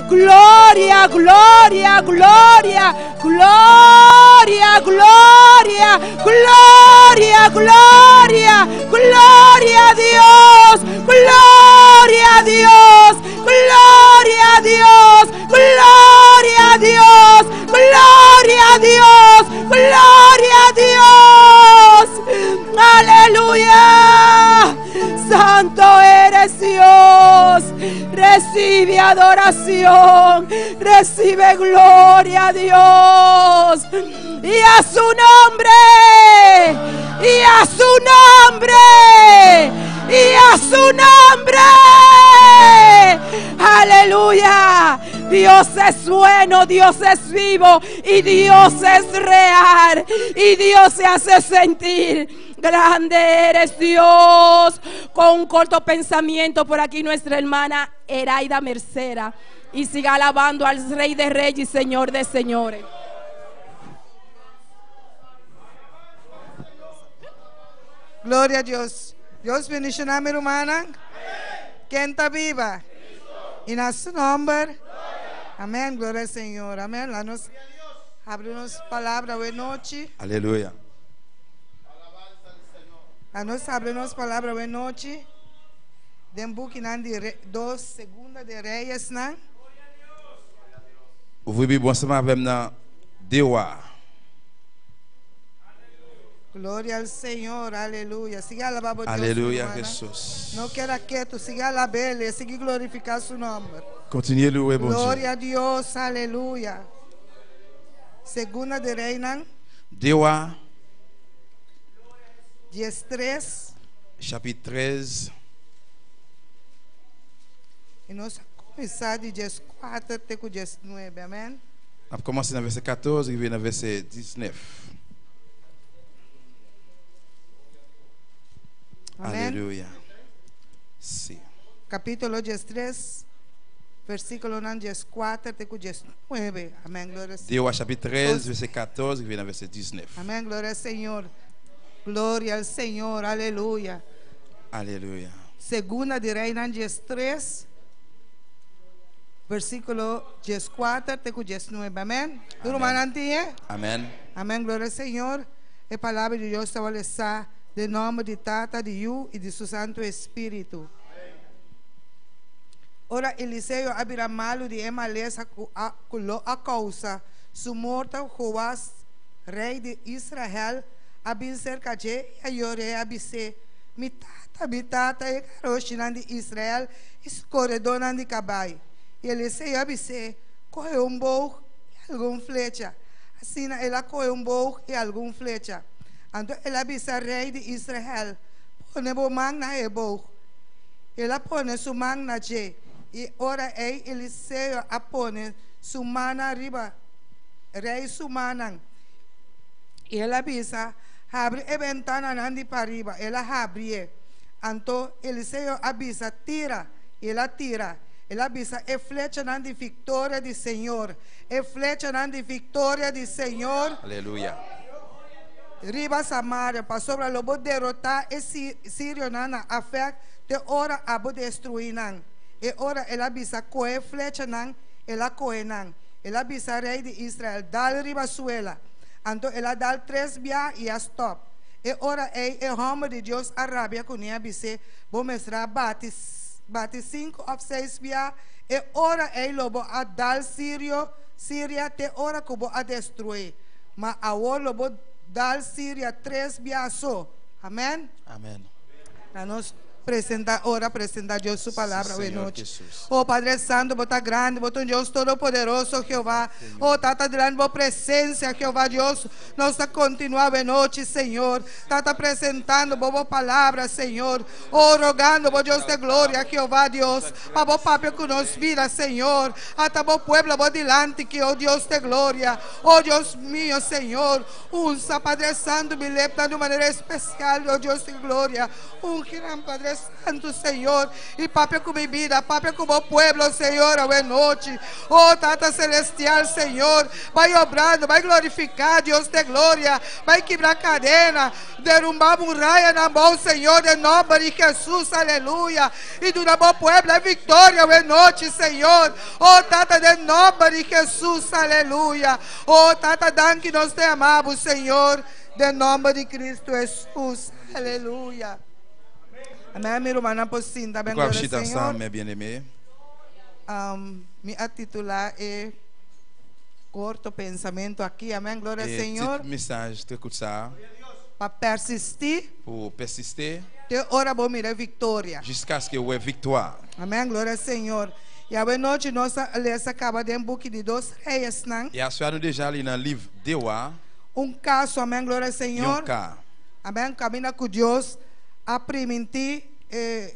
Gloria, gloria, gloria, gloria, gloria, gloria, gloria, gloria a Dios, gloria a Dios, gloria a Dios, gloria a Dios, gloria a Dios, gloria a Dios. Aleluya. Santo eres Dios. Recibe adoración. Recibe gloria Dios. Y a su nombre. Y a su nombre. Y a su nombre. Aleluya. Dios es bueno, Dios es vivo y Dios es real. Y Dios se hace sentir. Grande eres Dios. Con un corto pensamiento por aquí nuestra hermana Eraida Mercera. Y siga alabando al Rey de Reyes y Señor de Señores. Gloria a Dios. Dios bendiciona mi hermana. Quem está viva? E na su nombre. Amén. Gloria al Señor. Amén. La nos abre nos palabra buena noche. Aleluya. La nos abre nos palabra buena noche. Den buki nan di dos segunda de Reyes nan. Ouvri Bib ou ansanm avè m nan 2 Wa. Gloria al Señor, aleluya. Sigui alabá bo Dios, mi Aleluya rumannan. Jesús. No keda ketu, sigui alab'El, sigui glorifiká su nòmber. Kontinué louwe Bondye. Gloria a Dios, aleluya. Segunda de Reynan. 2 Wa. 13. Chapit 13. I nos a kuminsá di 14 te ku 19, amèn. N ap kòmanse nan vèsè 14 rive nan vèsè 19. Amèn. Aleluya. Si. Kapítulo 13, versíkulonan 14 te ku 19. Amèn, gloria al 2 Wa chapit 13, Señor. vèsè 14 rive nan vèsè 19. Amèn, gloria al Señor. Gloria al Señor, aleluya. Aleluya. Segunda di Reinan 13, versíkulo 14 te ku 19. Amèn. Tur rumannan tin e? Amèn. Amèn, gloria al Señor. E palabra di Dios ta walesá den nòmber di Tata, di Yu i di su Santu Espíritu. Ora Eliseo a bira malu di e malesa ku a ku lo a kousa su morto, Joas, rei di Israel, a bin serka dje i a yor'é i a bis'é, Mi tata, mi tata, e karoshinan di Israel i su koredónan di kabai! I Eliseo a bis'é, Kohe un boog i algun flecha. Asina el a kohe un boog i algun flecha. Anto el a bisa rei di Israel, Pone bo man na e boog. El a pone su man na dje, i ora ei Eliseo a pone su mannan riba rei su mannan. I el a bisa, Habri e bentananan di pariba. El a habrié. Anto Eliseo a bisa, Tira! I el a tira. El a bisa, E flechanan di viktoria di señor! E flechanan di viktoria di señor! Aleluya! Riba Samaria, pasobra lo bo derotá e sirionan na Afek te ora abo destruí nan. E ora el a bisa, Kohe flechanan, el a kohe nan. El a bisa rei di Israel, Dal riba suela. Anto el a dal tres bia i a stòp. E ora ei e hòmber di Dios a rabia kuné a bis'é, Bo mester a bati bati sinku òf seis bia, e ora ei lo bo a dal Sirio Siria te ora ku bo a destruí. Ma awor lo bo dal Siria tres bia so. Amèn. Amèn. Na nos presenta ora presenta Dios su Sí, palabra hoy Señor nochi. Jesús. Oh Padre Santo, bo ta grandi, bo ta un Dios todopoderoso, Jehová. Oh Tata, delante bo presencia, Jehová Dios, nos ta continua hoy nochi, Señor. Tata, presentando bo bo palabra, Señor. Oh, rogando bo Dios de gloria, Jehová Dios, pa bo papia cu nos vida, Señor. Ata bo pueblo bo dilanti ki, oh Dios de gloria. Oh Dios mío, Señor, usa Padre Santo mi lepnan di un manera especial, oh Dios di gloria. Ungi nan, Padre Santu, Señor, i papia ku mi bida, papia ku bo pueblo, Señor, awe nochi. Oh, Tata Selestial, Señor, bai obrando, bai glorifiká, Dios de gloria, bai kibra kadena, derumbá murayanan bou, Señor, den nòmber di Hesus, aleluya, i duna bo pueblo e viktoria awe nochi, Señor. Oh, Tata, den nòmber di Hesus, aleluya. Oh, Tata, danki, nos te ama bo, Señor, den nòmber di Cristo Hesus, aleluya. Amén, mi rumannan por sinta, ben Ku gloria shita Señor. ansanm, mes bien-aimé. Mi a titulá e korto pensamentu aki, amén, gloria E Señor. tit mesaj tre kout sa a. Pa persistí. Pou pèsiste. Te ora bo mira e viktoria. Jiskaske ou wè viktwa. Amén, gloria Señor. I awe nochi nos a lesa kaba den buki di Dos Reyesnan. E aswè nou deja li nan liv De Wa. Un kaso, amén, gloria Yon Señor. ka. Amén, kaminda ku Dios a primintí e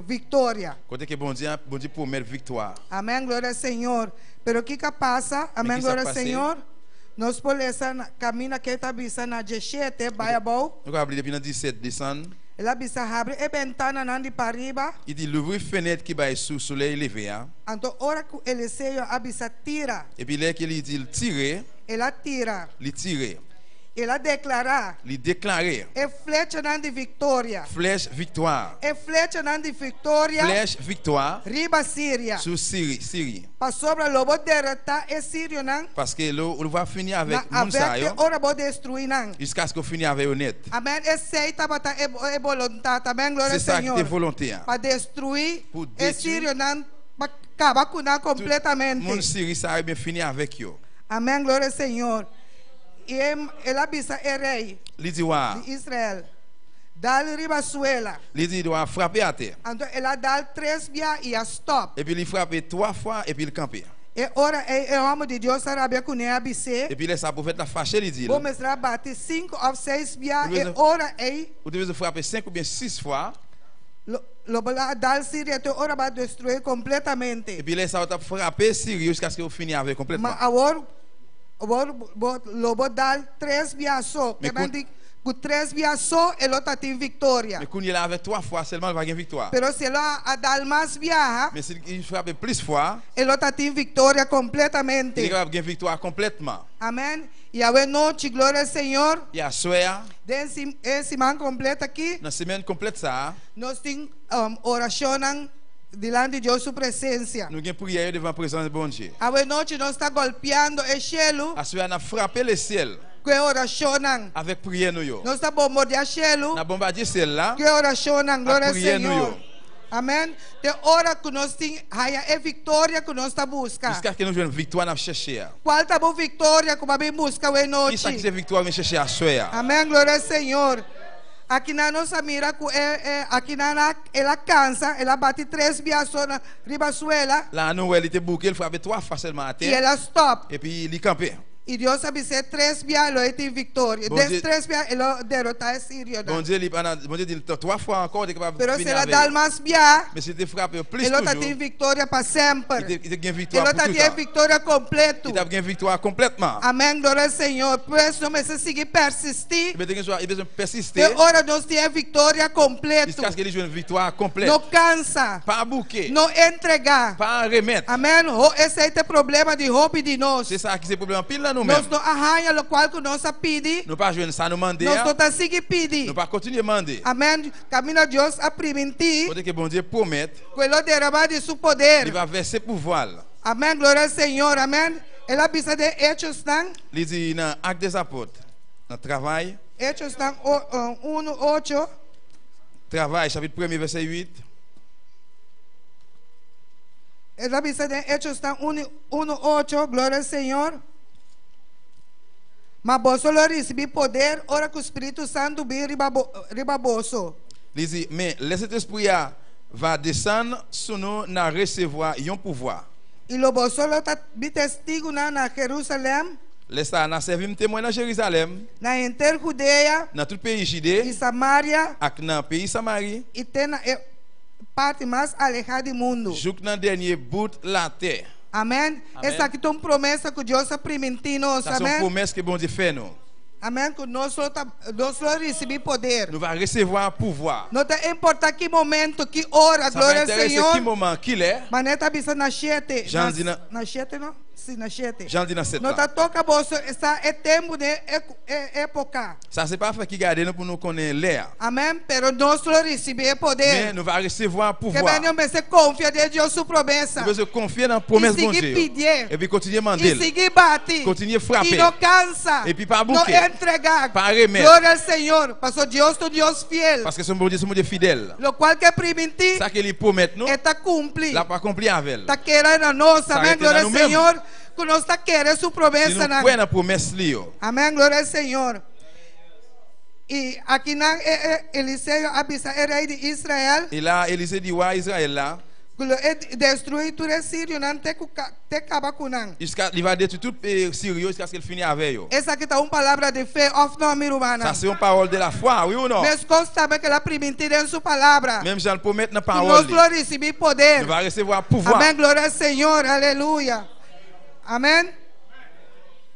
viktoria. Kote ke Bondye a, Bondye pwomèt viktwa. Amén, gloria Señor. Pero kiko a pasa? Men Amén, kisa gloria pase? Señor. Nos por lesa na kaminda ke ta bisa na djeshete, bai abou. Nou ka habri depi nan 17 desann. El a bisa, Habri e bentananan di pariba. I di louvri fenèt ki bay sou solèy leve a. Anto ora ku Eliseo a bisa, Tira! Epi lè ke li di l, Tire! El a tira. Li tire. El a deklará. Li deklare. E flechanan di viktoria. Flèch viktwa. E flechanan di viktoria. Flèch viktwa. Riba Siria. Sou Siri, Siri. Pasobra lo bo derotá e sirionan. Paske lo ou va fini Na avèk moun sa avèk yo. te ora bo destruí nan. Jiskaske ou fini avè yo nèt. Amèn. Esei tabata e e boluntat. Amèn. Gloria Se sa ki te Señor. volonte a. Pa destruí Pou e detwi. sirionan, pa kaba ku nan Tout kompletamente. moun Siri sa yo byen fini avèk yo. Amèn. Gloria Señor. I e el a bisa e rei. Li di wa a. Di Israel, Dal riba suela. Li di wa a, Frape atè. Anto el a dal tres bia i a stòp. Epi li frape twa fwa, epi li kanpe. E ora ei e hòmber di Dios a rabia kuné i a bis'é. Epi lè sa pwofèt la fache, li di l. Bo mester a bati sinku òf seis bia Ou e ora ei. Ou te bezwen frape senk oubyen sis fwa. Lo, lo bo a dal Siria te ora bo a destruí kompletamente. Epi lè sa ou t ap frape Siria jiskaske ou fini avè l konplètman. Ma awor, awor bo, lo bo dal tres bia so. Men Ke men koun. di ku tres bia so e lo ta tin viktoria. Men kounye la avè twa fwa sèlman l va gen viktwa. Pero si e lo a dal mas biaha. Men si li frape plis fwa. E lo ta tin viktoria kompletamente. Li kapab gen viktwa konplètman. Amèn. I awe nochi, gloria al Señor. I aswè a. Den e siman komplet aki. Nan semèn konplèt sa a. Nos tin orashonnan dilanti Dios su presensia. Nou gen priyè yo devan prezans Bondye. Awe nochi nos ta golpiando e shelu. Aswè a n ap frape lesyèl. Ku e orashonnan. Avèk priyè nou yo. Nos ta bombardiá shelu. N ap bonbadye syèl la. Ku e orashonnan. Ak Gloria al priyè nou yo. Señor. Amèn. Te ora ku nos tin haya e viktoria ku nos ta buska. Jiskaske nou jwenn viktwa n ap chèche a. Kual ta bo viktoria ku bo a bin buska awe Kisa ki nochi? se viktwa ou vin chèche aswè a? Amèn. Gloria al Señor. Akinan nos a mira ku e e akinan a el a kansa, el a bati tres bia so na riba suela. La nou wè li te bouke, li frape 3 fwa sèlman atè. I el a stòp. Epi li kanpe. I Dios a bis'é tres bia lo e tin viktoria, Bondye. des tres bia e lo derotá e sirionan. Bondye li pa nan, Bondye di l 3 fwa ankò ou te kapab Pero si fini el a avè dal yo. mas bia, Men si li te frape yo e plis lo ta toujou, tin viktoria pa semper. li te li te gen E viktwa lo pou ta tin e toutan. viktoria kompletu. Li t ap gen viktwa konplètman. Amèn, gloria al Señor. Pues no mester sigui persistí. Li te gen swa, li bezwen pèsiste. Te ora nos tin e viktoria kompletu. Jiskaske li jwenn viktwa konplèt. No kansa. Pa bouke. No entregá. Pa remèt. Amèn. Ho, esei ta e problema di hopi di nos. Se sa ki se pwoblèm anpil nan nou menm. Nos no a haña lokual ku nos a pidi. Nou pa jwenn sa nou mande Nos a. no ta sigui pidi. Nou pa kontinye mande. Amèn. Kaminda Dios a primintí. Kote ke Bondye pwomèt. Ku e lo derama di su poder. Li va vèse pouvwa l. Amèn. Gloria al Señor. Amèn. El a bisa den Hechosnan. Li di nan Actes des Apôtres, nan Travay. Hechosnan unu, ocho. Travay, chapit premye, vèsè 8. El a bisa den Hechosnan unu, ocho, Gloria al Señor. Ma boso lo risibí poder ora ku Spiritu Santu bin riba riba boso. Li di, Men, lè Sentespri a va desann sou nou, n a resevwa yon pouvwa. I lo boso lo ta mi testigunan na Jerusalèm. Lè sa a, n a sèvi m temwen nan Jerizalèm. Na henter Judea. Nan tout peyi Jide. I Samaria. Ak nan peyi Samari. I te na e parti mas alehá di mundu. Jouk nan dènye bout latè. Amèn. Amèn. Esaki ta un promesa ku Dios a primintí nos. Sa se yon Amèn. pwomès ke Bondye fè nou. Amèn. Ku nos lo ta, nos lo risibí poder. Nou va resevwa pouvwa. No ta importá ki momento, ki ora, Sa pa gloria al enterese Señor. ki moman, ki lè. Manera ta bisa na shete. Jan di na. Na shete no? Si, na shete. Jan di na set No la. ta toka boso sa e tempu den e e époka. Sa se pa afè ki gade nou pou nou konnen lè a. Amèn. Pero nos lo risibí e poder. Men nou va resevwa Ke pouvwa. bèn yo mester konfia den Dios su promesa. Nou bezwen konfye nan pwomès I sigui Bondye yo. pidié. Epi kontinye mande I l. sigui bati. Kontinye frape. I no kansa. Epi pa No bouke. entregá. Pa remèt. Gloria al Señor. Paso Dios ta un Dios fiel. Paske se Bondye se yon Bondye fidèl. Lokual ke primintí. Sa ke li pwomèt nou. E ta kumpli. L ap akonpli avè l. Ta keda na nos. Sa Amèn. rete nan Gloria al nou menm. Señor. Ku nos ta kere su Si nou promesanan. kwè nan pwomès li yo. Amèn. Gloria al Señor. I akinan e e Eliseo a bisa e rei di Israel. I la Eliseo di wa Israel la. Ku lo e destruí tur e sirionan te ku te kaba ku nan. Jiska li va detwi tout sirio jiskaske l fini avè yo. Esaki ta un palabra di fe òf no, mi rumannan? Sa se yon pawòl de lafwa, wi ou non? Meskos tambe ku el a primintí den su palabra. Menm jan l pwomèt nan Ku pawòl nos li. lo risibí poder. Nou va resevwa pouvwa. Amèn, gloria al Señor, aleluya. Amèn.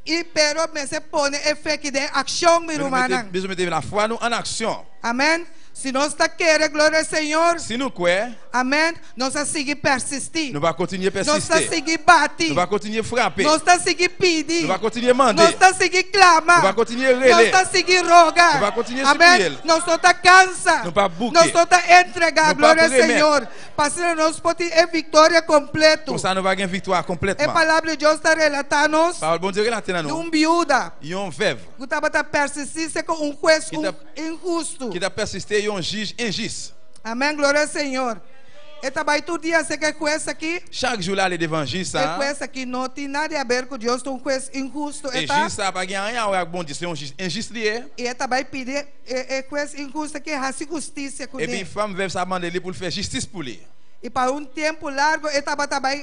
I pero mester pone e fe ki den akshon, mi Men nou mete, rumannan. bezwen mete lafwa nou an aksyon. Amèn. Si nos ta kere, gloria al Señor. Si nou kwè. Amèn. Nos ta sigui pèrsistí. Nou va kontinye Nos ta pèsiste. sigui bati. Nou va kontinye frape. Nos ta sigui pidi. Nou va kontinye mande. Nos ta sigui klama. Nou va kontinye rele. Nos ta sigui roga. Nou va kontinye Amèn. sipliye l. Nos no ta kansa. Nou pap bouke. Nos no ta entregá, Nou pap gloria al remèt. Señor. Pa asina nos por tin e viktoria kompleto. Konsa nou va gen viktwa E konplètman. Palabra di Dios ta relatá nos Pawòl Bondye relate nan di nou un biuda yon vèv ku tabata persistí serka un hues ki ta inhustu. ki ta persiste yon jij enjis. Amèn, gloria al Señor. E ta bai tur dia serka e hues aki. Chak jou l ale devan jij E sa a. hues aki no tin nada di aber ku Dios, ta un hues inhustu E e ta. jij sa a pa gen anyen awè ak Bondye, se yon jij enjis li ye. I e ta bai pidi e e hues inhustu aki hasi hustisia kuné. Epi fanm vèv sa a mande li pou l fè jistis pou li. I pa un tempu largu e tabata bai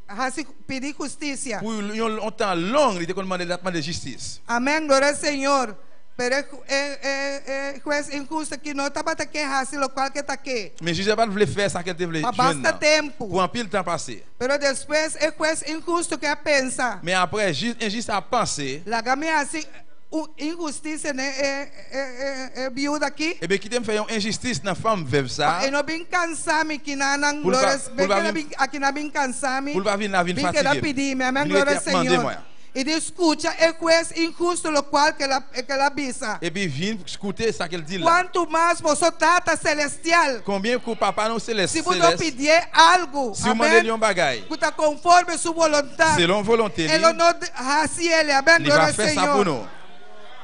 hasi pidi hustisia. Pou yon yon tan long li te konn mande li t ap mande jistis. Amèn, gloria al Señor. Pero e e e e hues inhustu aki no tabata ke hasi lokual ke ta ke. Men jij la pa t vle fè sa ke l te vle Pa jwenn basta nan. tempu. Pou anpil tan pase. Pero despues e hues inhustu ke a pensa. Men apre jij enjis la panse. Laga mi hasi un inhustisia den e e e e biuda aki. Ebyen kite m fè yon enjistis nan fanm vèv sa Pa a. e no bin kansa mi kinanan Pou l pa gloria pou l bin pa keda vin bin akinan bin kansa mi pou l pa vin la vin bin keda fatige m. pidi mi amen Vin gloria rete ap mande Señor mwen. I di skucha e hues inhustu lokual ke el a ke el a bisa. Epi vin koute sa ke l di la. Kuantu mas boso Tata Selestial. Konbyen ku Papa nou Selès Si bo no Selès. pidié algu, Si ou mande amen, l yon bagay. ku ta konforme su boluntat. Selon volonte E li. lo no hasi el, amen, Li va gloria al fè sa pou Señor. nou.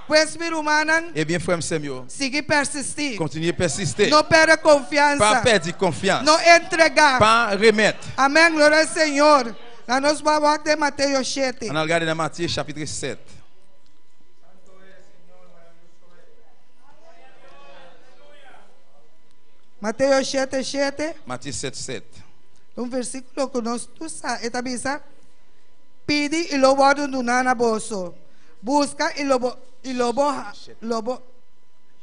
Pues mi rumannan. Ebyen frè m sè m yo. Sigui persistí. Kontinye pèsiste. No pèrdè konfiansa. Pa pèdi konfyans. No entregá. Pa remèt. Amen, gloria al Señor. Laga nos bai wak den Mateo shete. An al gade nan Matye chapitre 7. Mateo shete shete. Matye 7 7. Un versíkulo ku nos tur sa. E ta bisa, Pidi i lo wòrdu duná na boso. Buska i lo bo i lo bo lo bo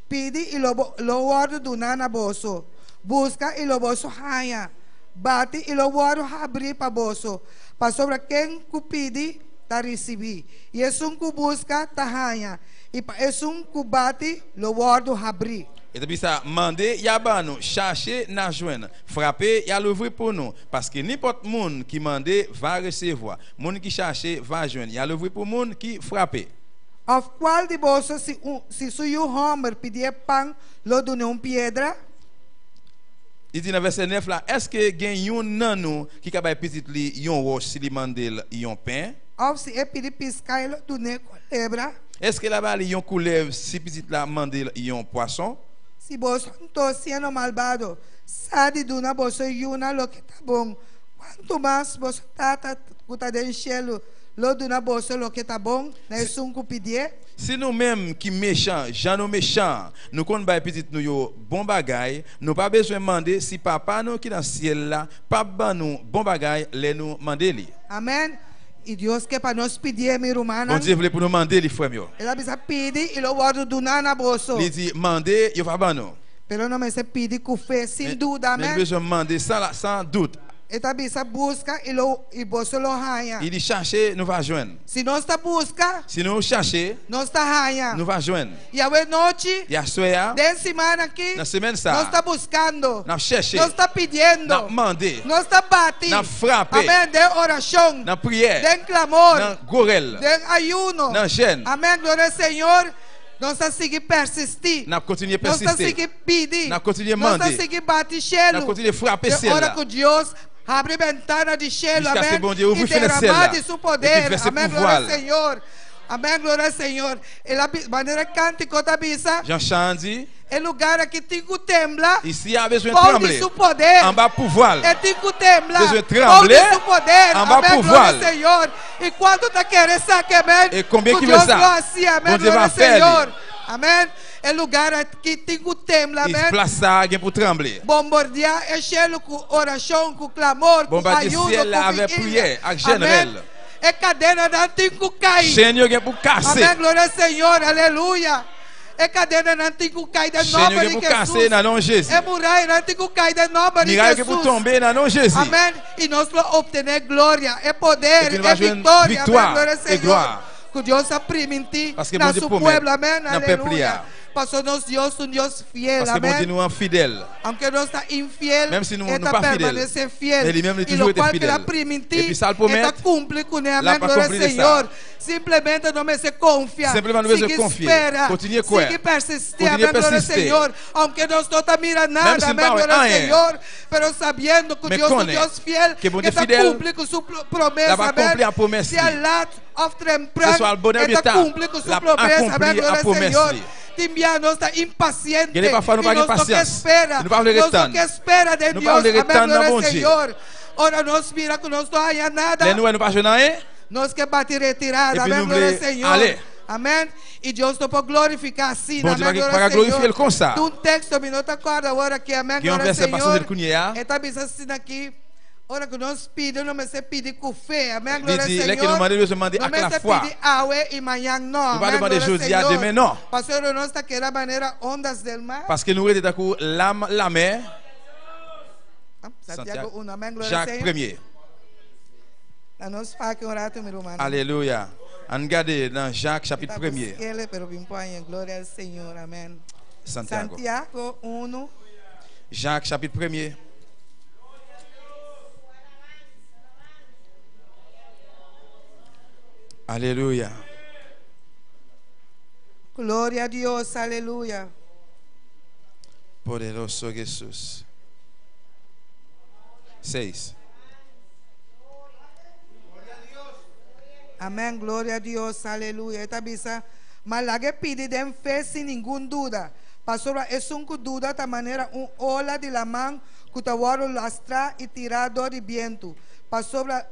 Pidi i lo bo lo wòrdu duná na boso. Buska i lo boso haña. Bati i lo wòrdu habrí pa boso, pasobra ken ku pidi, ta risibí, i esun ku buska, ta haña, i pa esun ku bati, lo wòrdu habrí. E ta bisa, Mande, y a ban nou, chache, n a jwenn, frape, y a louvri pou nou. Paske nenpòt moun ki mande, va resevwa, moun ki chache, va jwenn, y a louvri pou moun ki frape. Òf kual di boso, si un, si su yu hòmber pidié pan, lo dun'é un piedra? Li di nan vèsè 9 la, Èske gen youn nan nou ki ka bay pitit li yon wòch si li mande l yon pen? Òf si e pidi piska e lo dun'é kolebra? Èske l a ba li yon koulèv si pitit la mande l yon pwason? Si boso anto siendo malbado sa di duna boso yunan loke ta bon, kuantu mas boso Tata ku ta den shelu lo duna boso loke ta bon na esun ku pidié? Si nou menm ki mechan jan nou mechan an, nou konn bay pitit nou yo bon bagay, nou pa bezwen mande si Papa nou ki nan syèl la pap ban nou bon bagay lè nou mande li. Amen. I Dios ke pa nos pidié, mi rumannan. Bondye vle pou nou mande li, frè m yo. El a bisa, Pidi i lo wòrdu duná na boso. Li di, Mande, yo va ban nou. Pero no mester pidi ku fe, sin duda. Men Amen. nou bezwen mande san dout. E ta bisa buska i lo i boso lo haña. Li di chache, nou va jwenn. Si nos ta buska. Si nou chache. Nos ta haña. Nou va jwenn. I awe nochi. I aswè a. Den siman aki. Nan semèn sa a. Nos ta buskando. N ap chèche. Nos ta pidiendo. N ap mande. Nos ta bati. N ap frape. Amèn. Den orashon. Nan priyè. Den klamor. Nan gwo rèl. Den ayuno. Nan jèn. Amèn. Gloria Señor. Nos ta sigui persistí. N ap kontinye Nos ta pèsiste. sigui pidi. N ap kontinye Nos ta mande. sigui bati shelu. N ap kontinye frape Te syèl ora la. ku Dios habri bentana di shelu, Jiskaske amèn, Bondye i ouvri fenèt syèl deramá la di su epi poder, vèse amèn, pouvwa gloria l. Señor. Amèn, gloria Señor. El a bi, manera kántiko ta bisa. Jan chan an di. E lugar aki tin ku tembla. Isi a bezwen Bou di tranble. su poder. Anba pouvwa l. E tin ku tembla. Bezwen Bou di tranble. su poder. Anba Amèn, pouvwa gloria l. Señor. I kuantu ta kere esaki, amèn? E konbien Ku ki vle Dios sa? lo hasi, amèn, Bondye gloria va fè li. Señor. Amèn. E lugar aki tin ku tembla, I amèn. plas sa a gen pou tranble. Bombardiá e shelu ku orashon, ku klamor, ku Bonbadye ayuno, syèl la ku avè vigilia. priyè ak jèn Amèn. rèl. E kadenanan tin ku kai. Chenn yo gen pou kase. Amèn, gloria Señor, aleluya. E kadenanan tin ku kai den Chenn yo nòmber gen di pou kase Hesus. nan non Jezi. E murayanan tin ku kai den nòmber di Miray yo gen pou Hesus. tonbe nan non Jezi. Amèn. I nos lo optené gloria, e poder, Epi nou e va jwenn viktoria. viktwa Amèn, gloria e Señor. glwa. Ku Dios a primintí Paske na Bondye su pwomèt pueblo. Amèn, nan pèp li a. aleluya. Pasobra nos Dios ta un Dios fiel. Paske Bondye Amèn. nou an fidèl. Aunke nos ta infiel, Menm si nou e nou ta pa fidèl, permanece fiel. men li menm li I toujou rete locual ke el a fidèl. primintí, Epi sa l e ta pwomèt, cumpli cune. l Amén, ap gloria al akonpli de sa. Señor. Simplemente no mester confia, Simplemente no mester sigui konfia, spera, kontinye kwè, sigui persistí. kontinye Amén, gloria al pèsiste. Señor. Aunke nos no ta mira Menm nada, si n amén, pa wè gloria al anyen, Señor. Pero sabiendo cu men Dios ta un konnen Dios fiel, ke Bondye ke ta fidèl, cumpli cu su l promesa. ap Amén. akonpli a pwomès Sea li. lat of Se tempran, swa l bonè e oubyen ta ta, cumpli cu su l ap promesa. Amén, akonpli a gloria al pwomès Señor. li. Tin bia nos ta impaciente Gen de pafwa nou y pa gen nos no ke pasyans. spera. Nou pa vle ret Nos no tann. ke spera den Nou pa Dios. vle ret Amén, tann nan gloria al Bondye. Señor. Ora nos mira cu nos no haya nada, Lè nou wè nou pa jwenn anyen, nos ke bati retirada. epi Amén, nou gloria vle al Señor. ale. Amén. Y Dios no por glorificar así. Bondye Amén, pa gen- gloria pa ka al glorifye Señor. l konsa. De un texto, mi no ta acorda awor aki. Amén, Gen yon gloria al vèsè pa Señor. sonje l kounye a. E ta bisa asina aki. Ora ku nos pidi, no mester pidi ku fe. Amén, Li gloria al di, lè ke Señor. nou mande, nou bezwen mande No ak mester lafwa. pidi awe i mañan no. Nou pa dwe Amén, mande gloria al jodi a, Señor. demen non. Pasobra nos ta keda manera ondas del mar. Paske nou rete tankou lam lamè. Ah, Santiago Santiago, 1, amén, gloria al Jak Señor. premye. Na nos pa aki un rato, mi rumannan. Alelouya. Ann gade nan Jak chapit Ta premye. buskele, pero bin poña. Gloria al Señor, amén. Santiago. Santiago 1. Jak chapit premye. Alelouya. Gloria a Dios, aleluya. Poderoso Jesus. 6. Amén, gloria a Dios, aleluya. E ta bisa, Ma lag'é pidi den fe sin ningun duda. Pasobra esun ku duda ta manera un ola di laman ku ta wòrdu lastrá i tirá dor di bientu. Pasobra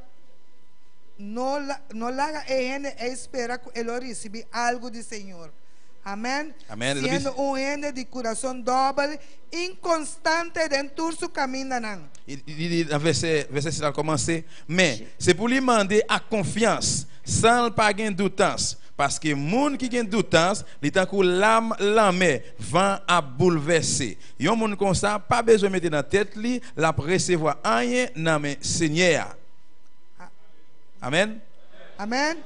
no no laga e hende ei spera ku e lo risibí algu di Señor. Amèn. Amèn. E ta Siendo bisa. un hende di kurason dòbel, inkonstante den tur su kamindanan. Li di nan vèsè vèsè 6 la kòmanse, Men, se pou li mande ak konfyans, san l pa gen doutans, paske moun ki gen doutans, li tankou lam lanmè van ap boulvèse. Yon moun konsa pa bezwen mete nan tèt li l ap resevwa anyen nan men Senyè a. Amèn. Amèn.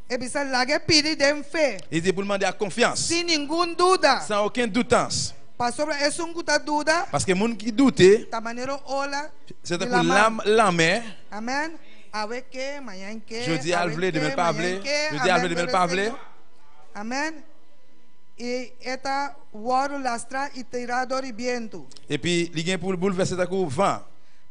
Epi sa lag'e pidi den fe. Li di pou l mande ak konfyans. Sin ningun duda. San okenn doutans. Pasobra esun ku ta duda. Paske moun ki doute. Ta manera un ola Se di tankou laman. lam lanmè. Amèn. Awe ke, mañan ke. Jodi a l Awe vle, ke, demen l pa vle. mañan ke. Jodi a l Amèn, vle, demen l gloria pa al vle. Señor. Amèn. I e ta wòrdu lastra i tirá dor di bientu. Epi li gen pou l boulvèse tankou van.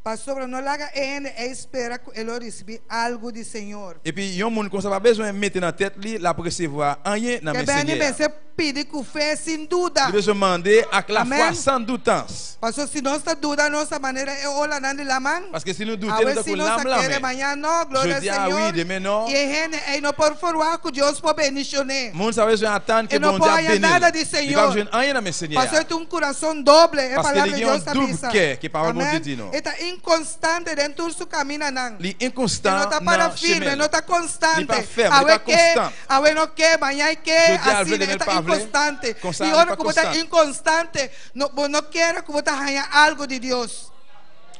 Pasobra no laga e hende ei spera ku e lo risibí algu di Señor. Epi yon moun konsa pa bezwen mete nan tèt li l ap resevwa anyen nan Ke men beni Senyè a. mester pidi ku fe sin duda. Li bezwen mande ak lafwa Amèn. san doutans. Pasobra si nos ta duda nos ta manera e olanan di laman. Paske si nou doute Awe nou si tankou nos lam ta kere lanmè. mañan no, gloria al Jodi a wi, Señor. demen no. I e hende ei no por forwagt ku Dios por bendishon'é. Moun sa bezwen atann E ke no Bondye por ap haña beni l. nada di Li pap Señor. jwenn anyen nan men Senyè Pasobra a. e tin un kurason doble, e Paske palabra li di gen yon Dios ta doub bisa. kè, ke pawòl Bondye Amèn. di nou. E ta inkonstante den tur su kaminanan. Li E no enkonstan ta para nan firme, chemen l. no ta Li konstante. pa fèm, li Awe pa ke, konstan. awe no ke, maña e ke, Jodi a l vle, asina. demen E l ta pa vle. inkonstante. Konsa I li ora pa ku bo ta konstan. inkonstante, no, bo no kere ku bo ta haña algu di Dios.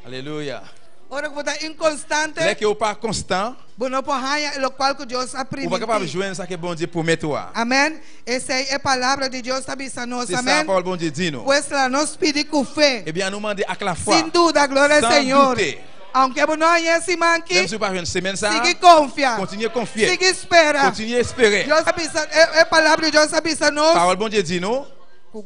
Alelouya. Ora ku bo ta inkonstante. Lè ke ou pa konstan. Bo no por haña e lokual ku Dios a Ou pa kapab primintí. jwenn sa ke Bondye pwomèt ou a. Amèn. Esei e palabra di Dios ta bisa nos. Se sa Amèn. pawòl Bondye di nou. Pues la nos pidi ku fe. Ebyen an nou mande ak lafwa. Sin duda, gloria al San Señor. doute. Aunke bo no haña e siman aki. Menm si ou pa jwenn semèn sa a. Sigui konfia. Kontinye konfye. Sigui spera. Kontinye espere. Dios a bisa, e palabra di Dios a bisa nos. Pawòl Bondye di nou. Ku.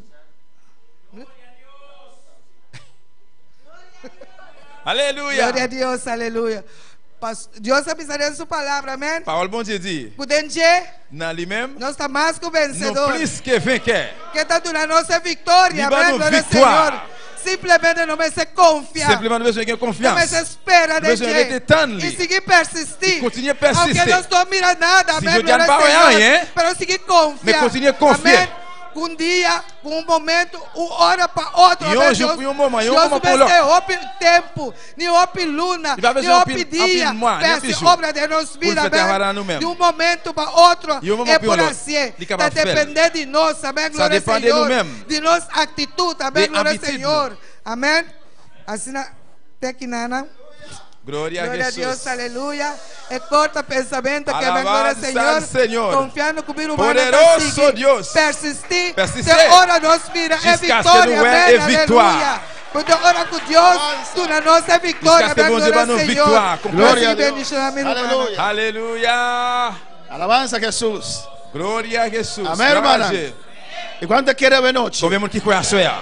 Aleluya! Gloria a Dios, aleluya. Pas, Dios a bisa den su palabra, amén. Pawòl Bondye di. Ku den dje. Nan li menm. Nos ta mas ku Nou vensedor. plis ke venkè. Ke ta duna nos e viktoria, Li ban amén, nou gloria al viktwa. Señor. Simplemente no mester konfia. Simplemente nou bezwen gen No konfyans. mester spera Nou den bezwen dje. rete tann li. I sigui persistí. I kontinye pèsiste. Aunke nos no mira nada, Si amén, jodi a gloria nou al pa wè Señor. anyen, Pero sigui konfia. men kontinye konfye. Amén. Ku un dia, ku un momento, un ora pa otro. Yon Amén. jou Dios, pou yon moman, yon Dios moman no pou lòt. mester hopi tempu, ni hopi luna, Li pa ni bezwen hopi anpil, dia anpil mwa, pa ni anpil hasi jou obra den nos pou l bida. fè travay Amén. nan nou menm. Di un momento pa otro, Yon moman e pou yon por lòt, hasié. li Ta kapab fè l. dependé di nos. Amén. Sa Gloria al depan de nou Señor. menm. Di nos aktitut. Amén. De Gloria al abitid nou. Señor. Amén. Asina te kinana. Gloria a Gloria a Dios, Jesús. aleluya. E corta pensamiento que amén, gloria al Alabanza Señor. al Señor. Confiando ku bira humano ta Poderoso sigui. Dios. Persistí. Persistí. Te ora nos mira e Jiskaske victoria. nou wè Amén, e viktwa. aleluya. Porque ora ku Dios duna nos e victoria. Jiskaske Amén, Bondye gloria ba al nou Señor. viktwa. Gloria a Así Dios. bendiciona mi hermano. Aleluya. Aleluya. Alabanza a Jesús. Gloria a Jesús. Amén, hermana. Gloire à Dieu. ¿Y cuánto quiere ver noche? Konbyen moun ki kwè aswè a?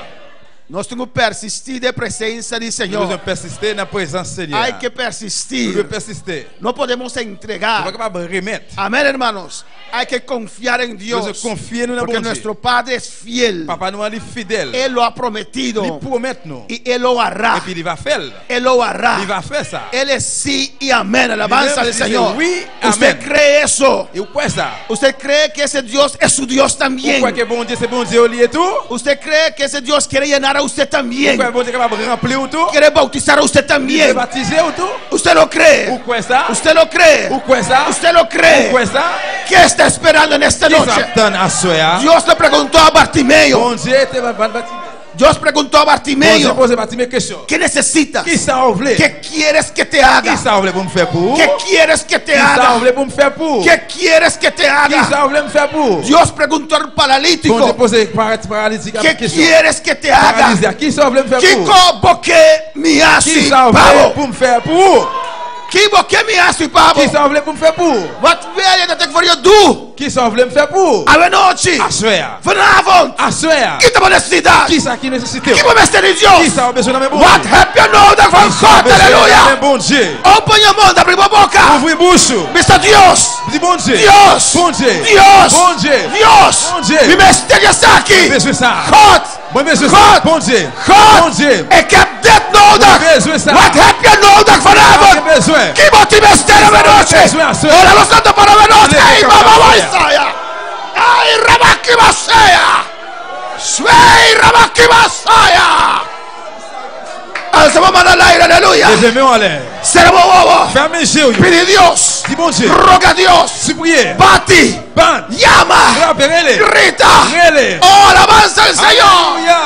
Nos tenemos que persistir de presencia del Nou Señor. bezwen pèsiste nan prezans Senyè a. Hay que Nou dwe persistir. pèsiste. No podemos Nou pa entregar. kapab remèt. Amén, hermanos. Hay que confiar en Dios. Dios confía en una Porque bondye. nuestro Padre es fiel. Papa nou an li fidèl. Él lo ha Li prometido. pwomèt nou. Y Él lo hará. Epi li va fè l. Él lo hará. Li va fè sa. Él es sí y amén. Alabanza al dice, Señor. "Oui, Usted amén." cree eso. E ou kwè sa? Usted cree que ese Dios es su Dios Ou también. kwè ke Bondye se Bondye ou li ye tou? Usted cree que ese Dios quiere llenar a usted Ou también. kwè Bondye kapab ranpli ou tou? Quiere bautizar a usted Li vle también. batize ou tou? Usted lo cree. Ou kwè sa? Usted lo cree. Ou kwè sa? Usted lo Ou cree. kwè sa? ¿Qué está esperando en esta Ki sa noche? ap tann aswè a? Dios le preguntó a Bartimeo. Bondye te ba Bartime. Dios preguntó a Bondye Bartimeo. poze Bartime kesyon. ¿Qué necesitas? Ki sa ou vle? ¿Qué quieres que te Ki haga? sa ou vle pou m fè pou ou? ¿Qué quieres que te Ki sa ou haga? vle pou m fè pou ou? ¿Qué quieres que te Ki haga? sa ou vle m fè pou ou? Dios preguntó al Bondye paralítico. poze paralitik a ¿Qué kesyon. quieres que te haga? Paralize a, ki sa ou vle m fè pou ou? Kiko boque mi Ki asi sa ou vle pavo. pou m fè pou ou? Ki boque mi asi pavo. Ki sa ou vle pou m fè pou ou? Wat wil je dat ik voor je doe? Ki sa ou vle m fè pou ou? Avenoche. Aswè a. Vanavond. Aswè a. Ki bo necesidad. Ki sa ki nesesite Ki ou? bo mester di Ki Dios. sa ou bezwen nan men Wat Bondye? heb je nodig van Ki sa ou God? bezwen nan men Aleluya. Bondye? Open je mond, abri bo boka. Ouvri bouch ou. Mr. Dios. Di Bondye. Dios. Bondye. Dios. Bondye. Dios. Bondye. Mi mester is aki. Mwen bezwen sa. God. Mwen bezwen sa. God. Bondye. God. Bondye. Ik heb dit nodig. Mwen bezwen sa. Wat heb je nodig vanavond? Mwen bezwen. Ki bo tin mester Ki sa avenoche? mwen bezwen aswè? Ora los santo para avenoche. Leve Ay, kòm mama aswè. Isaiah. Ay, Rabakibasaya. Sway, Rabakibasaya. Alzamos mano al aire, aleluya. Leve men ou anlè. Seremos bobo. Fèmen je ou yo. Pide Dios. Di Bondye. Roga a Dios. Sipriye. Bati. Bat. Llama. Frape rele. Grita. Rele. Oh, alabanza al Señor. Aleluya.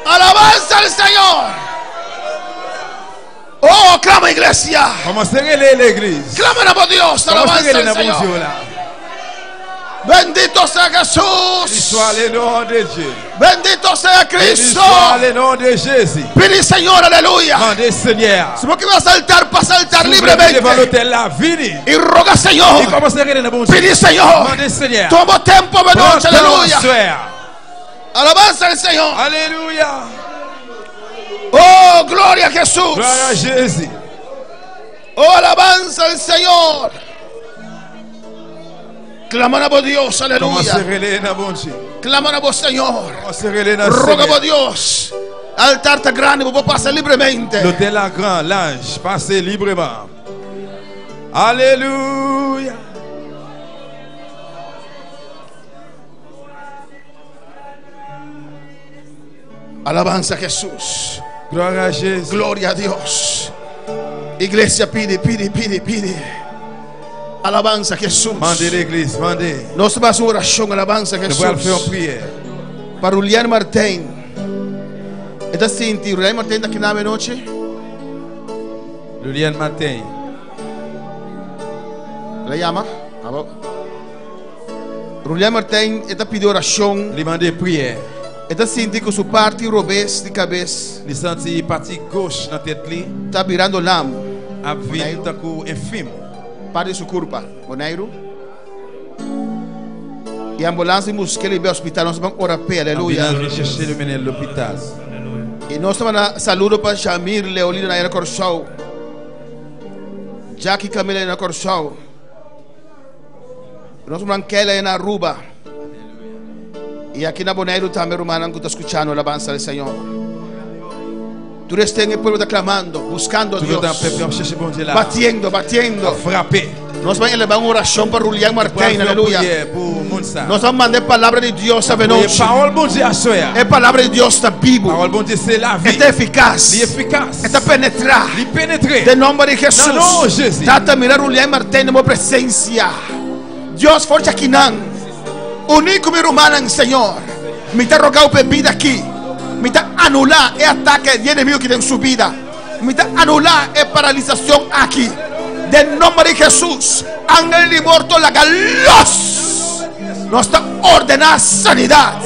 Alabanza al Señor. Oh, clama iglesia. Kòmanse rele legliz. Clamen a Dios. Kòmanse Alabanza rele al nan Bondye Señor. ou la. Bendito sea Béni Jesús. soit le nom de Dieu. Bendito sea Béni Cristo. soit le nom de Jésus. Pide Señor, aleluya. Mande Seigneur. Si vos quieres saltar, para saltar Devan libremente. lotèl la, vini. Y roga E Señor. kòmanse rele nan Bondye. Pide Señor. Mande Seigneur. Tomo tiempo de Pran noche, tan aleluya. aswè a. Alabanza al Señor. Aleluya. Oh, gloria a Jesús. Gloire à Jésus. Oh, alabanza al Señor. Claman a vos Dios, Kòmanse aleluya. rele nan Bondye. Claman a vos Señor. Kòmanse rele nan Roga a vos Seigneur. Dios. Altar está grande, vos pasa libremente. Lotèl la gran, laj, pase libreman. Aleluya. Alabanza a Jesús. Gloire à Jésus. Gloria a Dios. Iglesia pide, pide, pide, pide. Alabanza a Jesús. Mande legliz, mande. Nos va a su oración, alabanza a Nou pral fè yon Jesús. priyè. Para Julián Martín. E ta sinti, Rulian Martijn ta aki na anochi? Julian Martin. La llama? Abo. Rulian Martijn, e ta pidi orashon. Li mande priyè. E ta sinti ku su parti robes di kabes Li santi pati goch nan tèt li ta birando lam. Ap vin tankou enfim. Parti di su kurpa. Boneiru. E ambulans di busk'é li bai hospital. Nos ta ban ora p'e. Aleluya. Ambulans vin chèche li mennen lopital. I nos ta manda saludo pa Shamir Leolina na Kòrsou. Jackie Camila na Kòrsou. Nos ruman Kelly na Aruba. I aki na Boneiru tambe rumannan ku ta skuchando alabansa del Señor. Tur esten e pueblo ta klamando, buskando Tur Dios. ta pèp ap chèche Bondye la. Batiendo, batiendo. Ap frape. Nos bai eleva un orashon pa Rulian Martijn, aleluya. Pou moun sa. Nos a manda e palabra di Dios E avenochi. pawòl Bondye aswè a. E palabra di Dios ta bibu. Pawòl Bondye se lavi. E ta efikas. Li efikas. E ta penetrá. Li penetre. Den nomber di Jesus. Na nom Jezi. Tata mira Rulian Martijn den bo presensia. Dios forcha akinan. Uní ku mi rumannan, Señor. Mi ta rogau pa e bida aki. Mi ta anulá e atake di enemigo ki den su bida. Mi ta anulá e paralisacion aki. Den nomber di Jesus, angel di morto laga los! Nos ta ordená sanidad,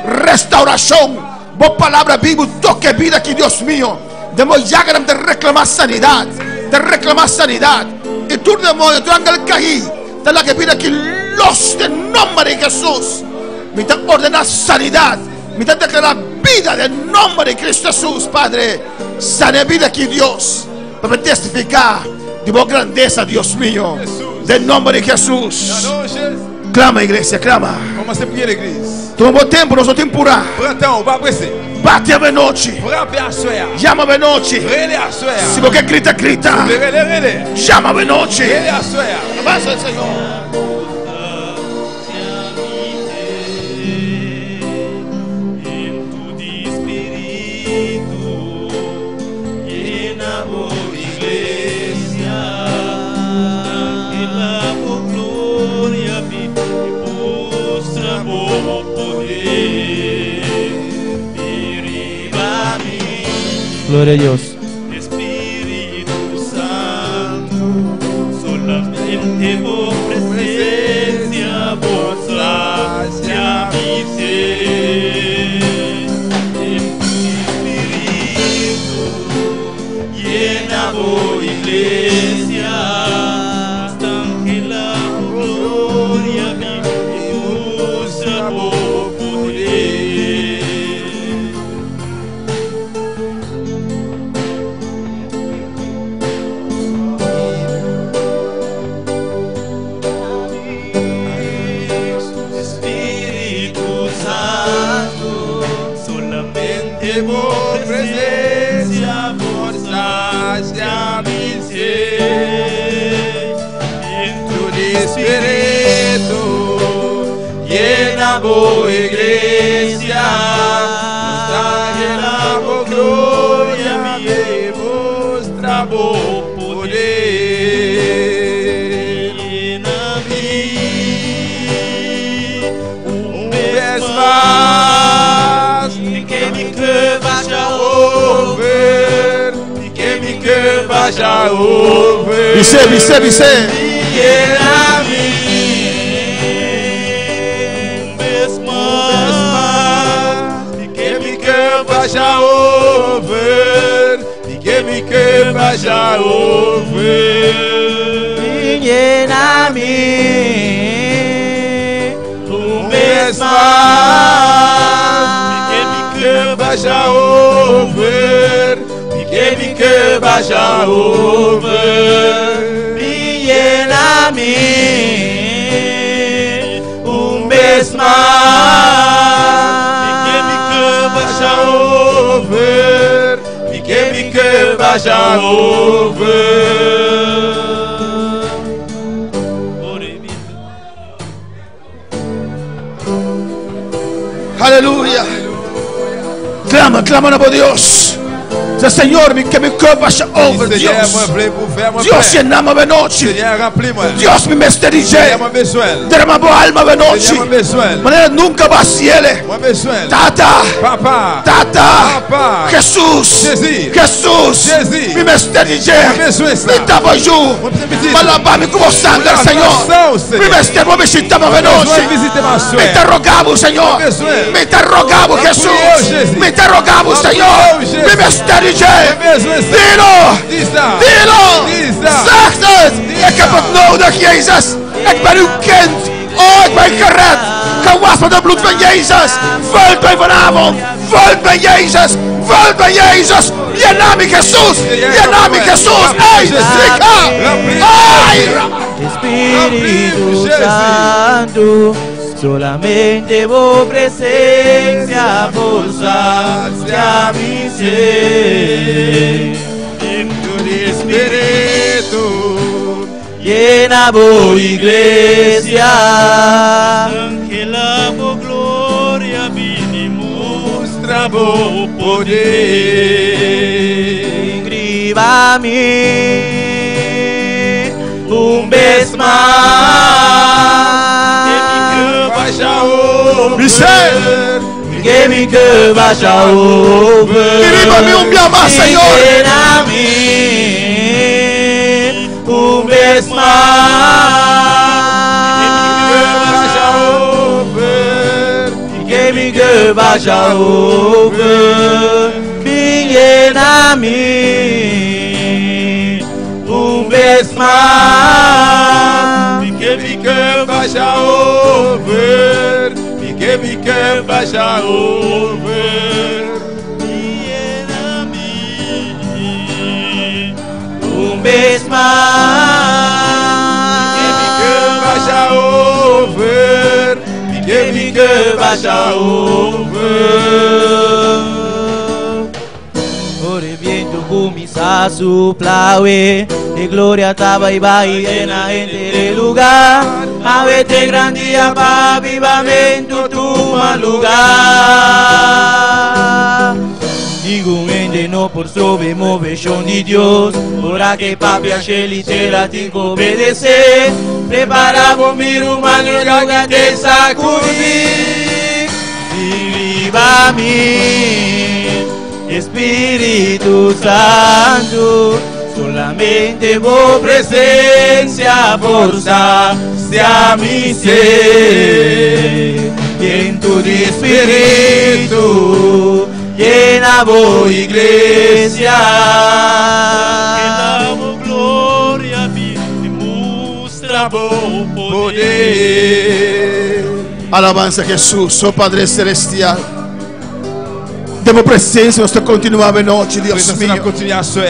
restauracion. Bo palabra bibu toca e bida aki, Dios mio. Den bo yaganan ta reclamá sanidad, ta reclamá sanidad. I tur demonio, tur angel caí ta laga e bida aki los den nomber di Jesus. Mi ta ordená sanidad. Mi ta deklará bida den nomber di Cristo Jesus, Padre. Sana e bida aki, Dios, pa mi testifiká di bo grandesa, Dios mio. Den nomber di Jesus. Clama, iglesia, clama. Kòmanse priye legliz. Tuma bo tempu, nos no tin purá. Pran tan ou, pa prese. Bati avenochi. Frape aswè a. Yama avenochi. Rele aswè a. Si bo ke grita, grita. Si bo vle rele, rele. Yama avenochi. Rele aswè a. Alabansa al Señor. Gloria a Dios. Espíritu Santo, solamente bo presencia bo sacia mi sed. En tu Espíritu llena bo iglesia, nos angela bo gloria mi y mustra bo poder. Espíritu Santo, solamente bo presencia por sacia mi sed. En tu Espíritu llena bo iglesia, nos bo gloria mi mustra bo poder. Llena mi un vez más, y que mi que vaya over, y que mi que vaya over. Bis'é, bis'é, bis'é. Llena mi un vez más, y que mi que vaya over, y que mi que vaya over. Llena mi Un vez más, y que mi que vaya over, y que mi que vaya over. Llena mi un vez más. Y que mi que vaya over, y que mi que vaya over. Aleluya. Clama, clama na bo Dios. Zeg, Señor, mi ke mi cup basha over, Seyè, Dios. mwen vle pou fè mwen Dios plen. llena mi noche. Seyè, ranpli mwen. Dios mi mester di Seyè, dje. mwen bezwen. Derrama bo alma Seyè, noche. mwen bezwen. Manera nunca vaciele. Mwen bezwen. Tata. Papa. Tata. Papa. Jesús. Jezi. Jesús. Jezi. Mi mester di dje. Mwen bezwen sa. Mi ta bo yu. Mwen bezwen pitit. Pa laba mi ku bo sanger, Mwen Señor. bezwen sa, Señor. Mi mester bo bishita mi Mwen noche. bezwen vizite m aswè. Mi ta roga bo, Señor. Mwen bezwen. Mi ta roga bo, Mwen Jesús. priye ou, Jezi. Mi ta roga bo, Mwen Señor. priye ou, Jezi. Mi mester di dje. Mwen bezwen sa. Dilo. Di sa. Dilo. Di sa. Zeg het. Di Ik heb sa. het nodig, Jezus. Ik ben uw kind. Oh, ik ben gered. Gewassen met het bloed van Jezus. Vult mij vanavond. Vult mij, Jezus. Vult mij, Jezus. Llena mi Jesús. Llena mi Jesús. Hey, Zika. Ay, Espíritu Jésus. Santo, solamente bo presencia por sacia mi ser. Espírito. Llena bo iglesia. Angela bo gloria bini mustra bo Poder. Escriba mi un vez más. Baixa o Michel. Que mi que vaya over. Diriba mi un día más, Señor. Llena mi un vez más. Baixa over. Que mi que vaya over. Llena mi un vez más. Que mi que baixa over. Que mi que baixa over. Llena mi Un vez más. Que baixa over. Que mi que baixa over. Ora e viento comienza a soplar, e gloria estaba y va y llena entre lugar. A este gran día pa avivamento tu lugar. Ningún ente no por sobre movesión de Dios. Ora que papi a litera te obedecer. Prepara mi humano lugar te sacudir. Y viva mi Espíritu Santo. Solamente bo presencia por sacia mi ser. Y en tu espíritu llena bo iglesia. Angela bo gloria bini mustra bo poder. Poder. Alabanza a Jesús, oh Padre Celestial. Demos presencia, nuestra continua noche, Dios Presença na mío. continuação.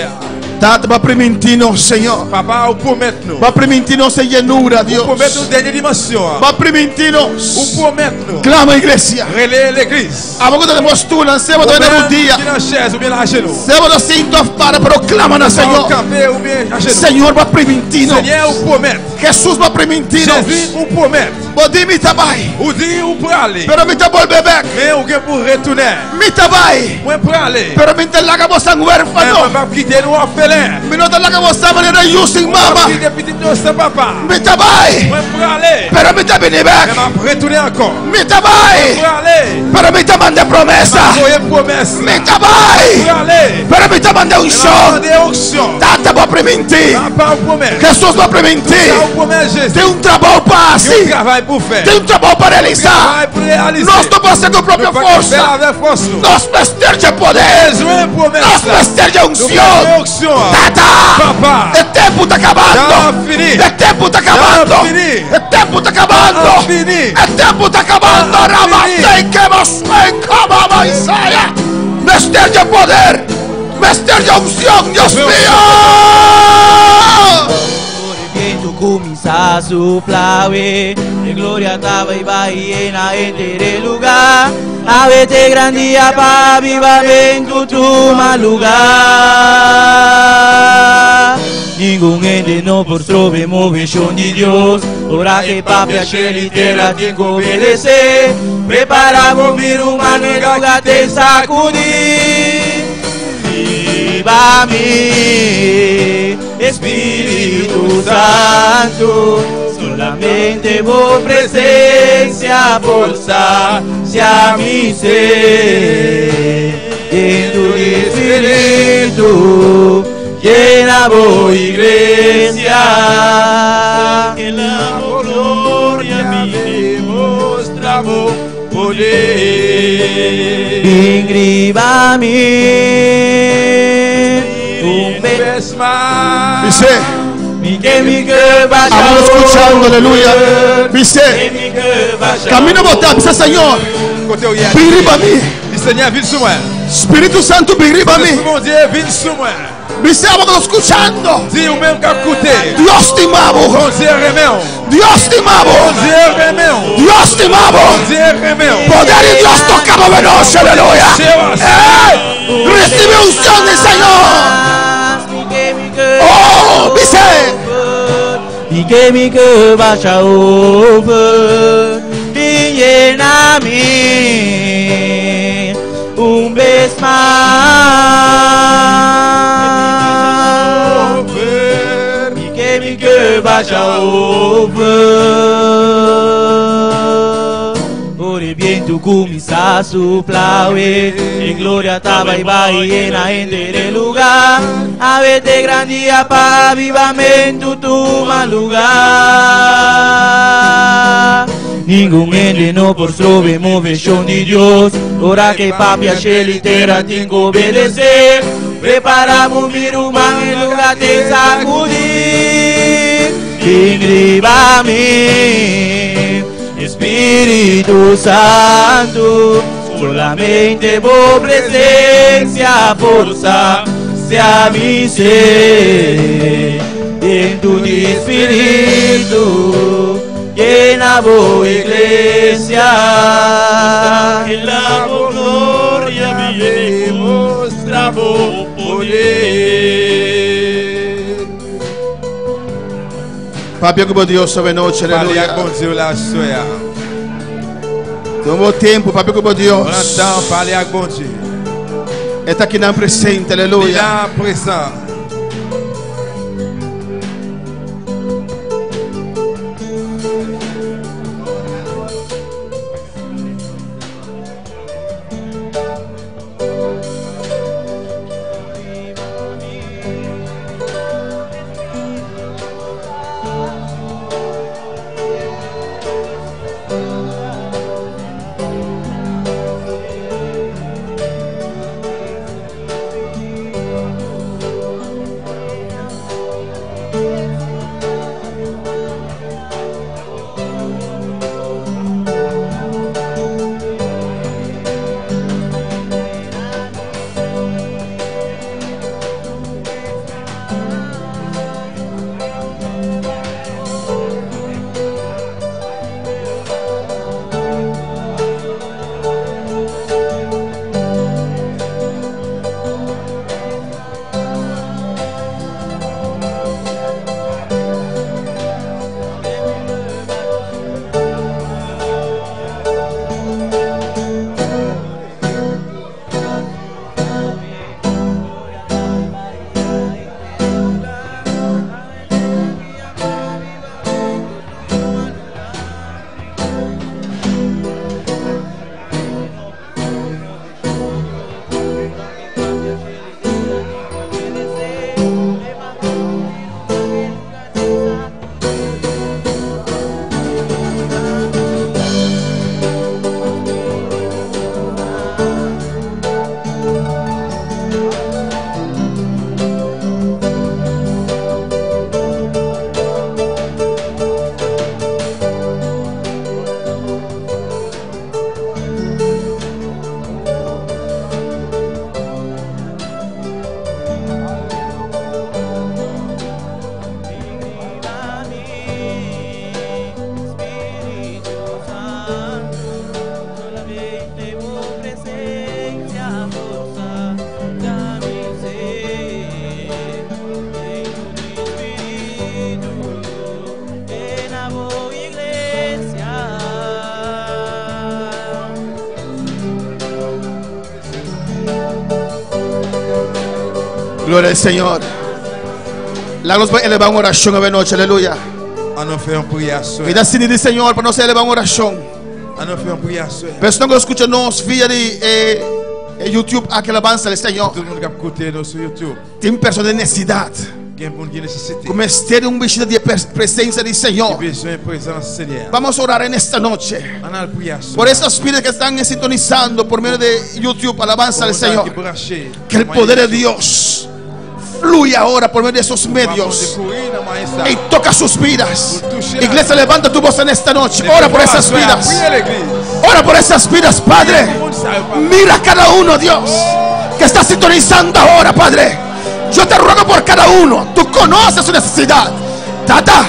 Tata, va permitirnos, Señor. Papa, ou promete-nos. Va permitirnos en llenura, Dios. Ou promete-nos dernière dimensão. Va permitirnos. Ou promete-nos. Clama, iglesia. Relé l'église. A poco tenemos tú, lancemos de un día. Qui dans chaise ou bien la genou. Semos los cintos para, pero claman al Señor. Café ou bien la genou. Señor va permitirnos. Seigneur, ou promete. Jesús va permitirnos. Jésus, ou promete. Vos di mi tabay. Ou di ou pour aller. Pero mi te volve back. Mais ou gen pour retourner. Mi tabay. Mwen pour aller. Pero mi te laga vos san Mais huérfano. mwen va quitter nous orphelin. Mi no te laga vos san manera using mama. Quitter petit nous sans papa. Mi tabay. Mwen pour aller. Pero mi te vini Mais back. m'a retourner encore. Mi tabay. Pour aller. Pero mi te mande promesa. Voyez promesse. Mi tabay. Pour aller. Pero mi te mande M'a unción. demandé onction. Tata va permitir. Papa, ou promete. Jesús va permitir. Ça ou promete Jésus. Tem um trabalho para Tem um assim. travail pour faire. Tem um trabalho para realizar. Travail pour réaliser. Nós não podemos com própria Nous pas força. faire avec force nous. Nós mester de poder. Besoin promesse. Nós mester de Nous unção. besoin onction. Tata. Papa. O tempo está acabando. Já fini. O tempo está acabando. Já fini. O tempo está acabando. Já fini. O tempo está acabando. Já Ramastei que você acabava Isaia. Mester de poder. Mester de unção, Deus Meu mío. Por el viento comienza a soplar, e gloria estaba y va y llena entre el lugar. A este gran día pa avivamento tu lugar. Ningún ente no por sobre movesión de Dios. Ora que papia y tierra tiene que obedecer. Prepara mi humano en lugar de sacudir. riba mi, Espíritu Santo, solamente bo presencia por sacia mi sed. En tu espíritu llena bo iglesia. Que la gloria mi demostra bo poder. Bin riba mi, un vez más. Dice, Mi que mi que vaya Estamos escuchando, aleluya. Dice, camino botar, dice Señor, Kote ou ya. ven riba mi. Di Seigneur, vin sou mwen. Espíritu Santo, ven riba mi. Bon Dieu, vin sou mwen. Dice, vamos escuchando. Di ou menm kap koute. Dios te amamos. Bon Dieu reme ou. Dios te amamos. Bon Dieu reme ou. Dios te amamos. Bon Dieu reme ou. Poder de Dios tocamos de noche, aleluya. ¡Eh! Recibe unción del Señor. Oh, dice. Mi que mi que vaya over Mi llena mi un vez más Mi que vaya over Ore viento comienza a soplar, en gloria taba y va y llena en lugar. A vete gran día pa avivamento toma lugar. Ningún ente no por strobe movesión de Dios. Ora que papi a litera tengo obedecer. Preparamos mi rumán en lugar de sacudir. Ingriba mi Espíritu Santo, solamente bo presencia forza sea mi ser. En tu espíritu llena bo iglesia. Que la gloria mi demostra bo poder. Papi, como Dios sobre noche, Pale ak aleluya. bon Dieu la soya. Tomó tiempo, papi, como Dios. Pran tan, pale ak bon Dieu. Está aquí en presente, Li aleluya. la prezant. Gloria al Señor. La nos va a elevar una oración esta noche, aleluya. An nou fè yon priyè aswè. Vida sin di Señor para nos elevar una oración. An nou fè yon priyè aswè. Personas que escuchan nos vía de YouTube, aquel alabanza del Señor. Tout moun k ap koute nou sou YouTube. Tiene personas de necesidad. Gen moun ki nesesite. Como este de un visita de presencia del Señor. Ki bezwen prezans Senyè. Vamos a orar en esta noche. An al priye aswè. Por esas vidas que están sintonizando por medio de YouTube, alabanza al Señor. Ki branche. Que el poder de Dios fluya ahora por medio de esos medios y toca sus vidas. Iglesia, levanta tu voz en esta noche. Ora por esas vidas. Ora por esas vidas, Padre. Mira a cada uno, Dios, que está sintonizando ahora, Padre. Yo te ruego por cada uno. Tú conoces su necesidad. Tata,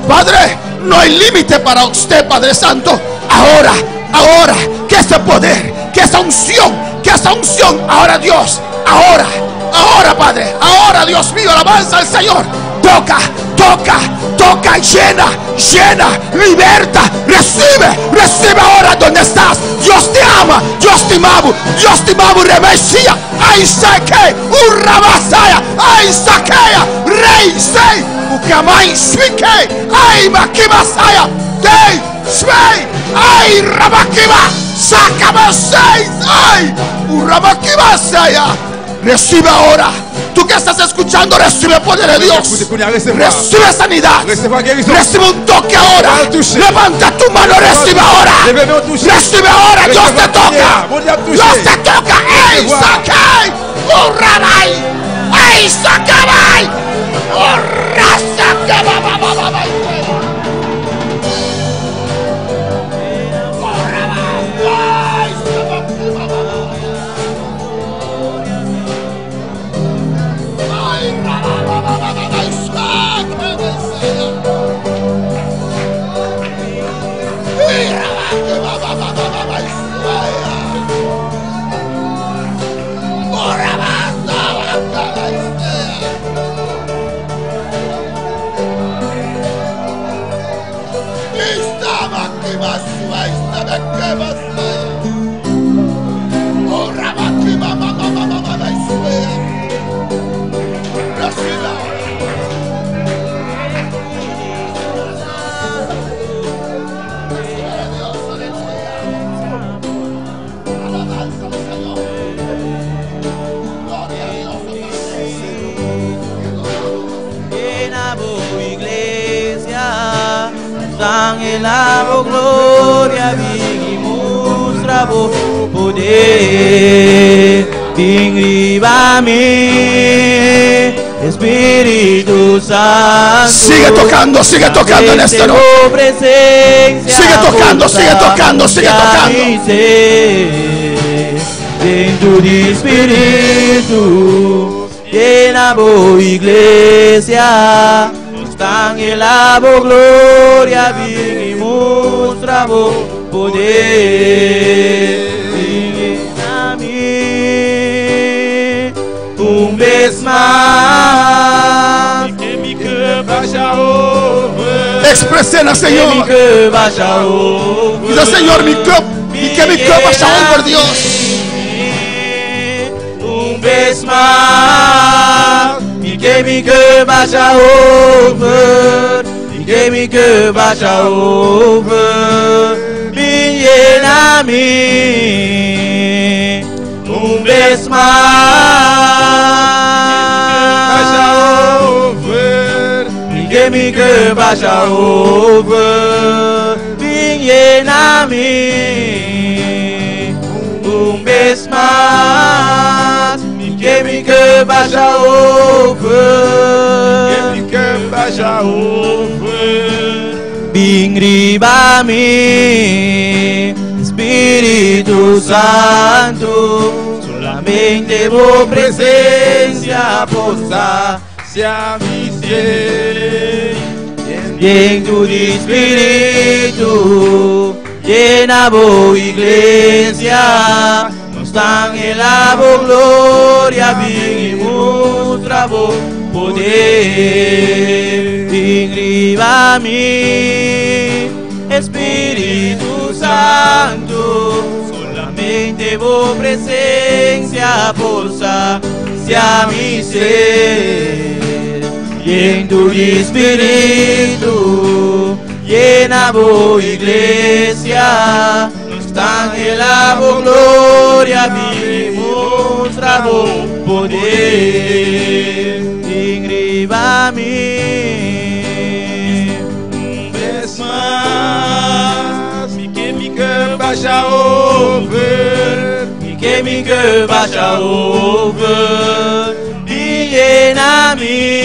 Padre, no hay límite para usted, Padre Santo. Ahora, ahora, que ese poder, que esa unción, que esa unción, ahora Dios, ahora, ahora, Padre, ahora, Dios mío, alabanza al Señor. Toca, toca, toca, llena, llena, liberta, recibe, recibe ahora donde estás. Dios te ama, Dios te ama, Dios te ama, Remesía, ay saque, urrabasaya, ay saquea, rey, sei, ukamai, suike, ay makimasaya, dei, svei, ay rabakiba, sácame seis, ay, urrabakibasaya. Recibe ahora. Tú que estás escuchando, recibe el poder de Dios. Recibe sanidad. Recibe un toque ahora. Levanta tu mano, recibe ahora. Recibe ahora. Dios te toca. Dios te toca. ¡Ey, saquei! ¡Urrabai! ¡Ey, sacabai! ¡Urra, Llena bo iglesia, San el amo gloria, bin y mustra bo poder, bin riba mi, Espíritu Santo. Sigue tocando, sigue tocando en esta noche. Tu presencia Sigue tocando, sigue tocando, sigue tocando. mi ser. En tu espíritu llena bo iglesia, tan el abo gloria bien y mustra bo poder. Llena mi un vez más. Que mi que vaya over. Expresen al Señor. Que mi que vaya over. Dice, Señor, mi cup, y que mi cup vaya over, Dios. Un vez más, y que mi que vaya over, y que mi que vaya over, mi llena mi, un vez más. Vaya over. Y que mi que vaya over, mi llena mi, un vez más, y que mi que vaya over, Que mi que vaya over. Bin riba mi, Espíritu Santo, solamente bo presencia posa. Sea mi ser. En tu espíritu llena bo iglesia, nos dan el abo gloria, bien y mustra bo poder. Bin riba mi, Espíritu Santo, solamente bo presencia posa. sacia mi sed. Viento di Spiritu, llena bo iglesia. Nos ta anhela bo gloria, bin mustra bo poder. Bin riba mi. Un bes mas, mi ke mi ke basha over. Mi ke mi ke basha over. Bin yena mi.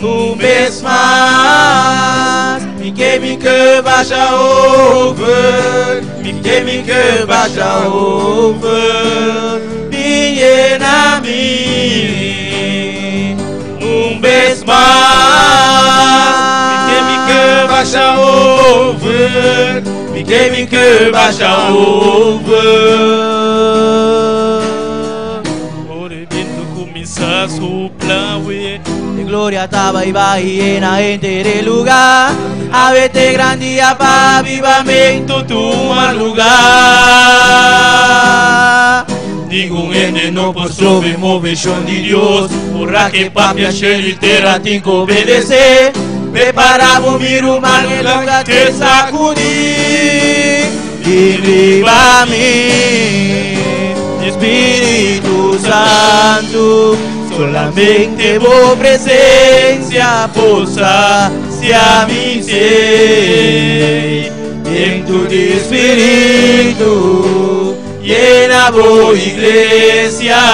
Un bes mas, mi ke mi ke basha over. Mi ke mi ke basha over. Bin yena mi. Un bes mas, Mi ke mi ke basha over. Mi ke mi ke basha over. Ora e bientu kuminsá supla we. E gloria ta bai bai yena henter e lugá. Awe t'e gran dia pa avivamentu tuma lugá. Ningun hende no por strobe moveshon di Dios. Ora k'e papia shelu i tera tin ku obedesé. Prepará bo mi ruman e lugá te sakudí. Bin riba mi, Spiritu Santu. Solamente bo presensia por sasia mi sed. Bientu di Spiritu, yena bo iglesia.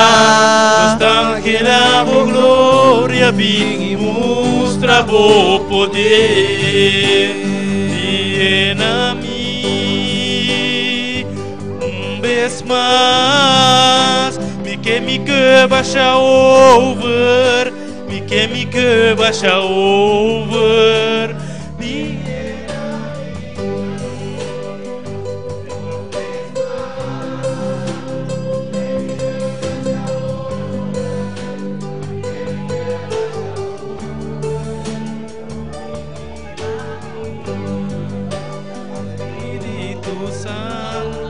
Nos ta anhela bo gloria, bin i mustra bo poder. Yena mi un bes mas. Mi ke mi ke basha over. Mi ke mi ke basha over. Mi Spiritu Santu.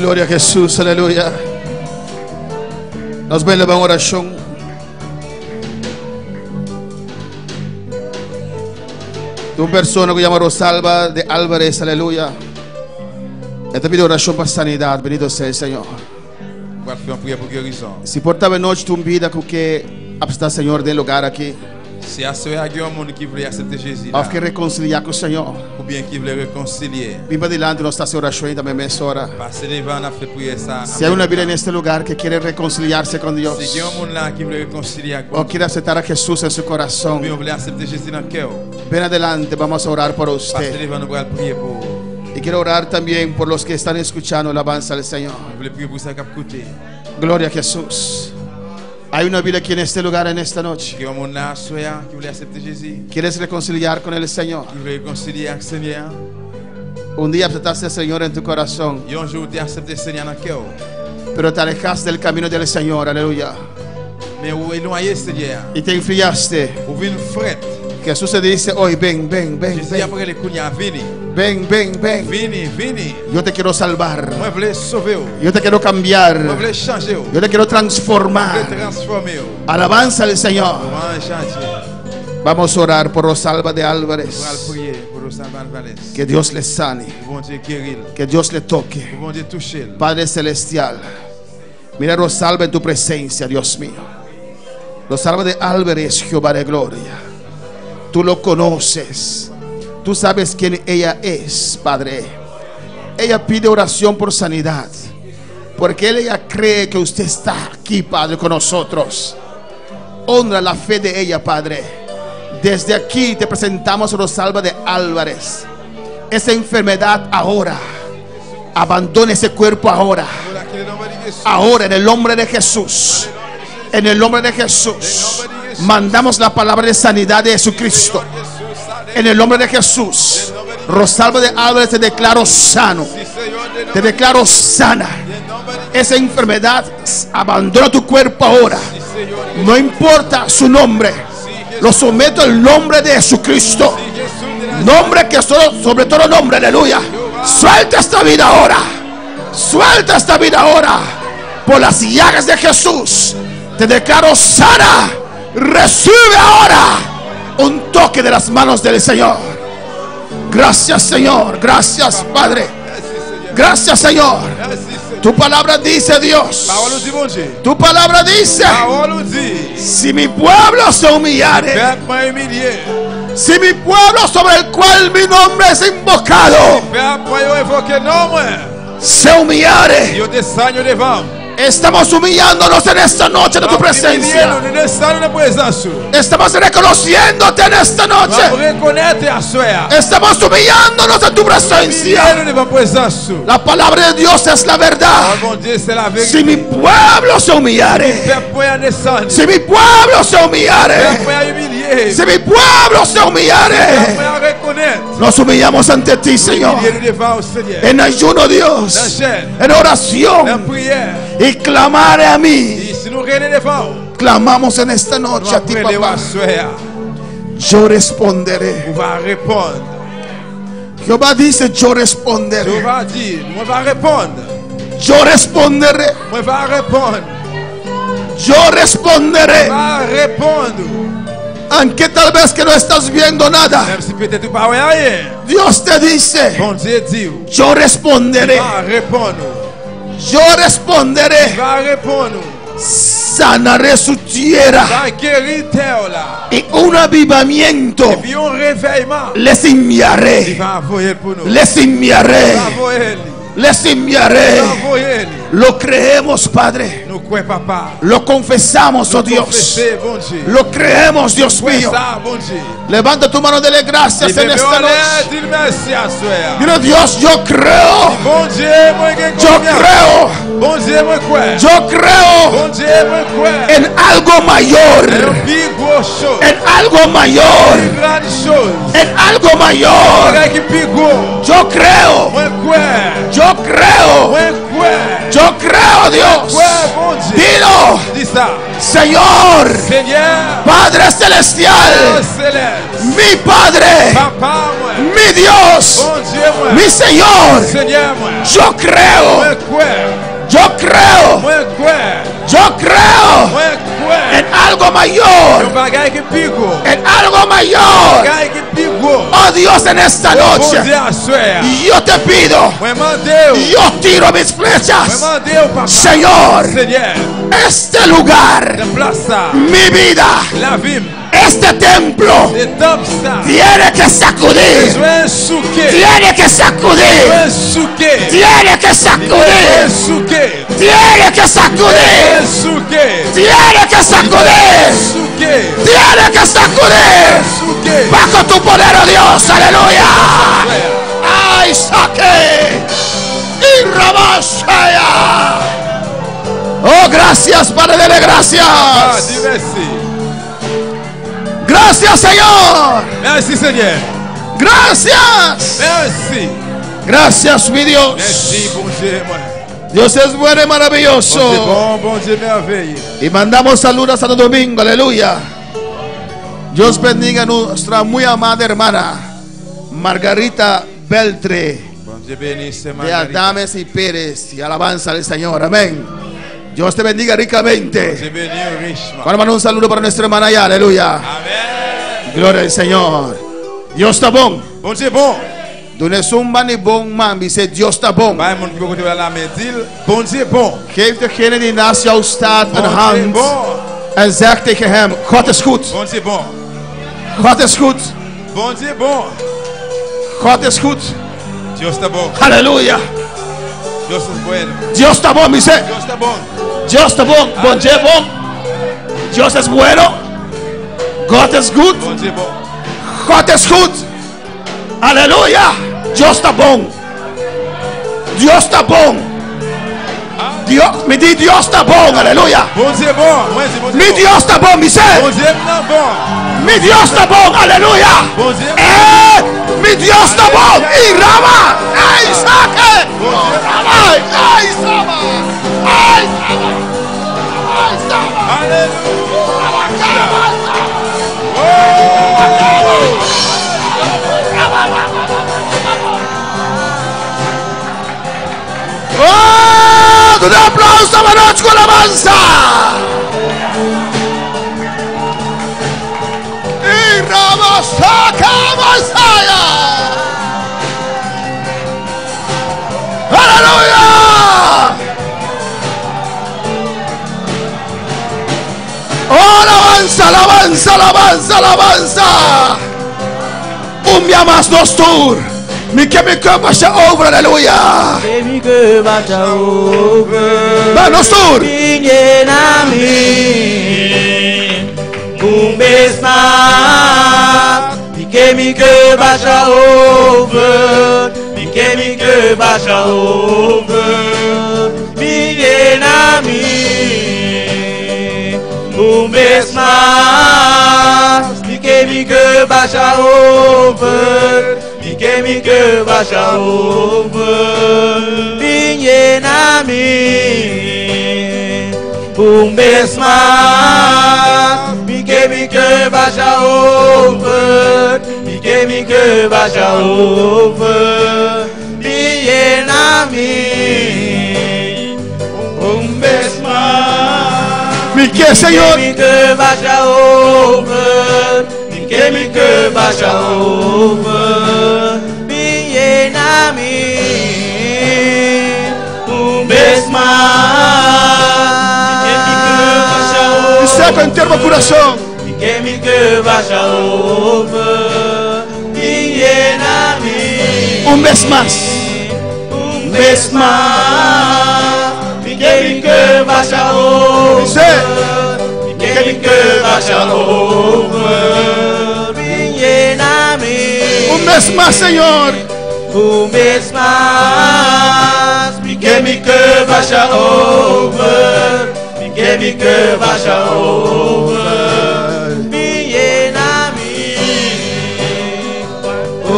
Gloria a Jesús, aleluya. Nos bai laba un orashon. Di un persona ku yama Rosalba de Álvarez, aleluya. E ta pidi orashon pa sanidat. Bendito sea el Señor. Guard fè un priyè pou gerizon. Si por ta nochi tin un bida ku ke apsta Señor den lugar aki. Si aswè a gen yon moun ki vle asepte Jezi la. Òf ke rekonsiliá ku Señor. Oubyen ki vle rekonsilye. Bin padilanti nos ta hasi orashon i tambe mesora. Pase devan nap fè priyè sa a. Si hay una vida en este lugar que quiere reconciliarse con Dios. Si gen yon moun la ki vle rekonsilye ak O Bondye. quiere aceptar a Jesús en su corazón. Oubyen ou vle asepte Jezi nan kè ou. Ven adelante, vamos a orar por Pase usted. devan nou pral priye pou ou. Y quiero orar también por los que están escuchando alabanza al Señor. Mwen vle priye pou sa kap koute. Gloria a Jesús. Hay una vida aquí en este lugar en esta noche. Gen yon moun la aswè a ki vle asepte Jezi. ¿Quieres reconciliar con el Señor? Ki vle rekonsilye ak Senyè a. Un día aceptaste al Señor en tu corazón, Yon jou ou te asepte Senyè a nan kè ou. pero te alejaste del camino del Señor, aleluya. Men ou elwaye Senyè a. Y te enfriaste. Ou vin frèt. Jesús te dice hoy, ven, ven, ven, Jezi ven, ap rele kounye a vini. ven, ven, ven. Vini, vini. Yo te quiero salvar. Mwen vle sove ou. Yo te quiero cambiar. Mwen vle chanje ou. Yo te quiero Mwen vle transformar. transfòme ou. Alabanza al Señor. Louanj a Dye. Vamos a orar por Rosalba de Pral Álvarez. priye pou Rosalba Alvarez. Que Dios le sane. Pou Bondye geri l. Que Dios le toque. Pou Bondye touche l. Padre Celestial, mira a Rosalba en tu presencia, Dios mío. Rosalba de Álvarez, Jehová de Gloria. Tú lo conoces. Tú sabes quién ella es, Padre. Ella pide oración por sanidad. Porque ella cree que usted está aquí, Padre, con nosotros. Honra la fe de ella, Padre. Desde aquí te presentamos a Rosalba de Álvarez. Esa enfermedad ahora. Abandona ese cuerpo ahora. Ahora en el nombre de Jesús. En el nombre de Jesús. Mandamos la palabra de sanidad de Jesucristo. En el nombre de Jesús. Rosalba de Álvarez te declaro sano. Te declaro sana. Esa enfermedad abandona tu cuerpo ahora. No importa su nombre. Lo someto al nombre de Jesucristo. Nombre que solo, sobre todo nombre, aleluya. Suelta esta vida ahora. Suelta esta vida ahora. Por las llagas de Jesús. Te declaro sana. Recibe ahora un toque de las manos del Señor. Gracias, Señor. Gracias, Padre. Gracias, Señor. Tu palabra dice, Dios. Pawòl ou di Bondye. Tu palabra dice, Pawòl ou di. si mi pueblo se humillare, Pèp mwen imilye. si mi pueblo sobre el cual mi nombre es invocado, Pèp mwen yo envoke non mwen. se humillare. Yo desann yo devan m. Estamos humillándonos en esta noche de tu N ap imilye presencia. nou, nou desann nou nan prezans ou. Estamos reconociéndote en esta N ap noche. rekonèt aswè a. Estamos humillándonos en tu Imilye presencia. nou devan prezans ou. La palabra de Dios es la verdad. Pawòl Bondye se la Si mi verite. pueblo se humillare, Pèp mwen an desann. si mi pueblo se Pèp humillare, mwen an imilye. si mi pueblo se Pèp humillare, mwen an rekonèt. nos humillamos ante ti, Señor. Imilye nou devan ou Senyè. En ayuno, Nan Dios, jèn, en nan oración, priyè. y clamare a mí. E si nou rele devan ou, Clamamos en esta nou noche a ap ti, rele ou papá. aswè a. Yo responderé. Ou va reponn. Jehová dice: Yo responderé. Jewova di, mwen va reponn. Yo responderé. Mwen va reponn. Yo responderé. Va reponn ou. Aunque tal vez que no estás viendo nada, Menm si petèt ou pa wè anyen. Dios te dice: Bondye di ou. Yo responderé. Va reponn ou. Yo responderé. Va reponn ou. Sanaré su tierra. Va geri tè ou la. Y un avivamiento Epi yon revèyman. les Li enviaré. va voye l pou nou. Les enviaré. Va voye li. Les enviaré. Va voye li. Lo creemos, Padre. Nou kwè papa. Lo confesamos, oh Nou Dios. konfese, Bondye. Lo creemos, Dios Kwè mío. sa, Bondye. Levanta tu mano, dele gracias Leve en men esta w anlè, noche. di l mèsi aswè a. Dile Dios, yo creo. Bondye, mwen gen Yo konfyans. creo. Bondye, mwen kwè. Yo creo Bondye, mwen kwè. en algo Nan mayor. yon pi gwo choz. En algo mayor. Pi gran choz. En algo mayor. Bagay ki pi gwo. Yo creo. Mwen kwè. Yo creo. Mwen kwè. Yo creo, Dios. Kwè, Bondye. Dilo, Di sa. Señor, Seigneur, Padre Père Celestial, Céleste, mi Padre, Papa mwen, mi Dios, Bondye mwen, mi Señor. Seigneur mwen, Yo creo. mwen kwè, Yo creo. mwen kwè, Yo creo mwen kwè. en algo mayor. Yon bagay ki pi gwo, En algo mayor. bagay ki pi gwo. Oh Dios, en esta noche, Bondye aswè a. yo te pido, Mwen mande ou, yo tiro mis mwen flechas. mande ou papa. Señor, Seigneur, Este lugar, Nan plas sa. mi vida, Lavi m. este templo, Se tanp sa. tiene que sacudir. Bezwen souke. Tiene que sacudir. Bezwen souke. Tiene que Li sacudir. bezwen souke. Tiene que Li sacudir. bezwen souke. Tiene que Li sacudir. bezwen souke. Tiene que sacudir. Souke. Bajo tu poder, oh Dios. Aleluya. ¡Ay, saque! ¡Y rabasaya! Oh, gracias, Padre, dele Ah, gracias. di mèsi. Gracias, Señor. Mèsi Senyè. Gracias. Mèsi. Gracias, mi Dios. Mèsi Bondye mwen. Dios es bueno y Bondye maravilloso. bon, Bondye mèveye. Y mandamos saludos a Santo Domingo, aleluya. Dios bendiga a nuestra muy amada hermana Margarita Beltre Bondye beni sè de Margarita. Adames y Pérez y alabanza al Señor, amén. Dios te bendiga ricamente. Bondye beni ou richman. Ahora mando un saludo para nuestra hermana allá, aleluya. Amen. Gloria al Señor. Dios está bon. Bondye bon. Donde zumba ni bon man, dice Dios está bon. Bay moun ki bò kote w la lamen di l, Bondye bon. Geef degene die naast jou staat een Bondye hand bon. en zeg tegen hem: God is goed. Bondye bon. God is goed. Bondye bon. God is goed. Dios ta bon. Aleluya. Dios es bueno. Dios está bon, dice. Dios ta bon. Dios está bon. Bondye bon. Dios es bueno. God is good. Bondye bon. God is goed. Aleluya. Dios ta bon. Dios ta bon. Dios, mi di Dios ta bon. Aleluya. Bondye bon. Mwen di Bondye Mi bon. Dios ta bon, mi se. Bondye m nan bon. Mi Dios ta bon. Aleluya. Bondye bon. Eh, mi Dios ta bon. Y rama. Ay, saque. Ay, ay, sama. Ay, sama. Ay, sama. Aleluya. ¡Oh! ¡Un aplauso a Manoch con alabanza! ¡Y Ramasaka Masaya! ¡Aleluya! ¡Oh, alabanza, alabanza, alabanza, alabanza! Un día más dos tour. Mi que mi que se over, aleluya. Que mi que vaya over. Vamos tour. Vinye na mi Un bes mas Mi ke mi ke baja over Mi ke mi ke baja over Vinye na mi Un bes mas Mi ke mi ke baja over Mi ke mi ke baja over Vinye na mi Un bes mas Mi ke mi ke baja over Mi ke mi ke baja over Vinye na mi Un bes mas Mi que Señor. Mi ke baja over Mi ke mi ke baja over Mi llena mi Un bes mas Mi ke mi ke baja over Seca entero meu coração. Mi ke mi ke baja over Mi llena mi Un vez más. Un bes mas Mi ke mi ke baja over Dice. Mi ke mi ke baja over Mi llena mi Un vez más, Señor. Un bes mas Mi ke mi ke baja over Mi ke mi ke baja over Mi llena mi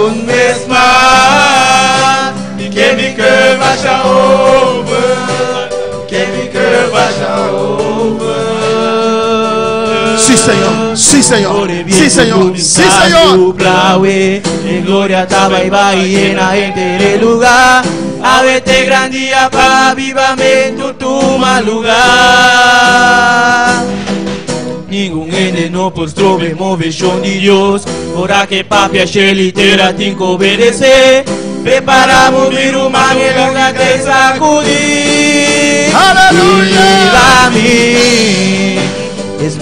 Un bes mas Mi ke mi ke baja over Mi ke mi ke baja over Sí, Señor. Sí, Señor. Sí, Señor. Sí, Señor. E gloria tava e vai llena gente lugar. A vete gran día pa avivamento toma lugar. Ningún ente no postrove movesión de Dios. Ora que papia litera tem que obedecer. Preparamos mi rumano en la que sacudir. Aleluya. Viva mi.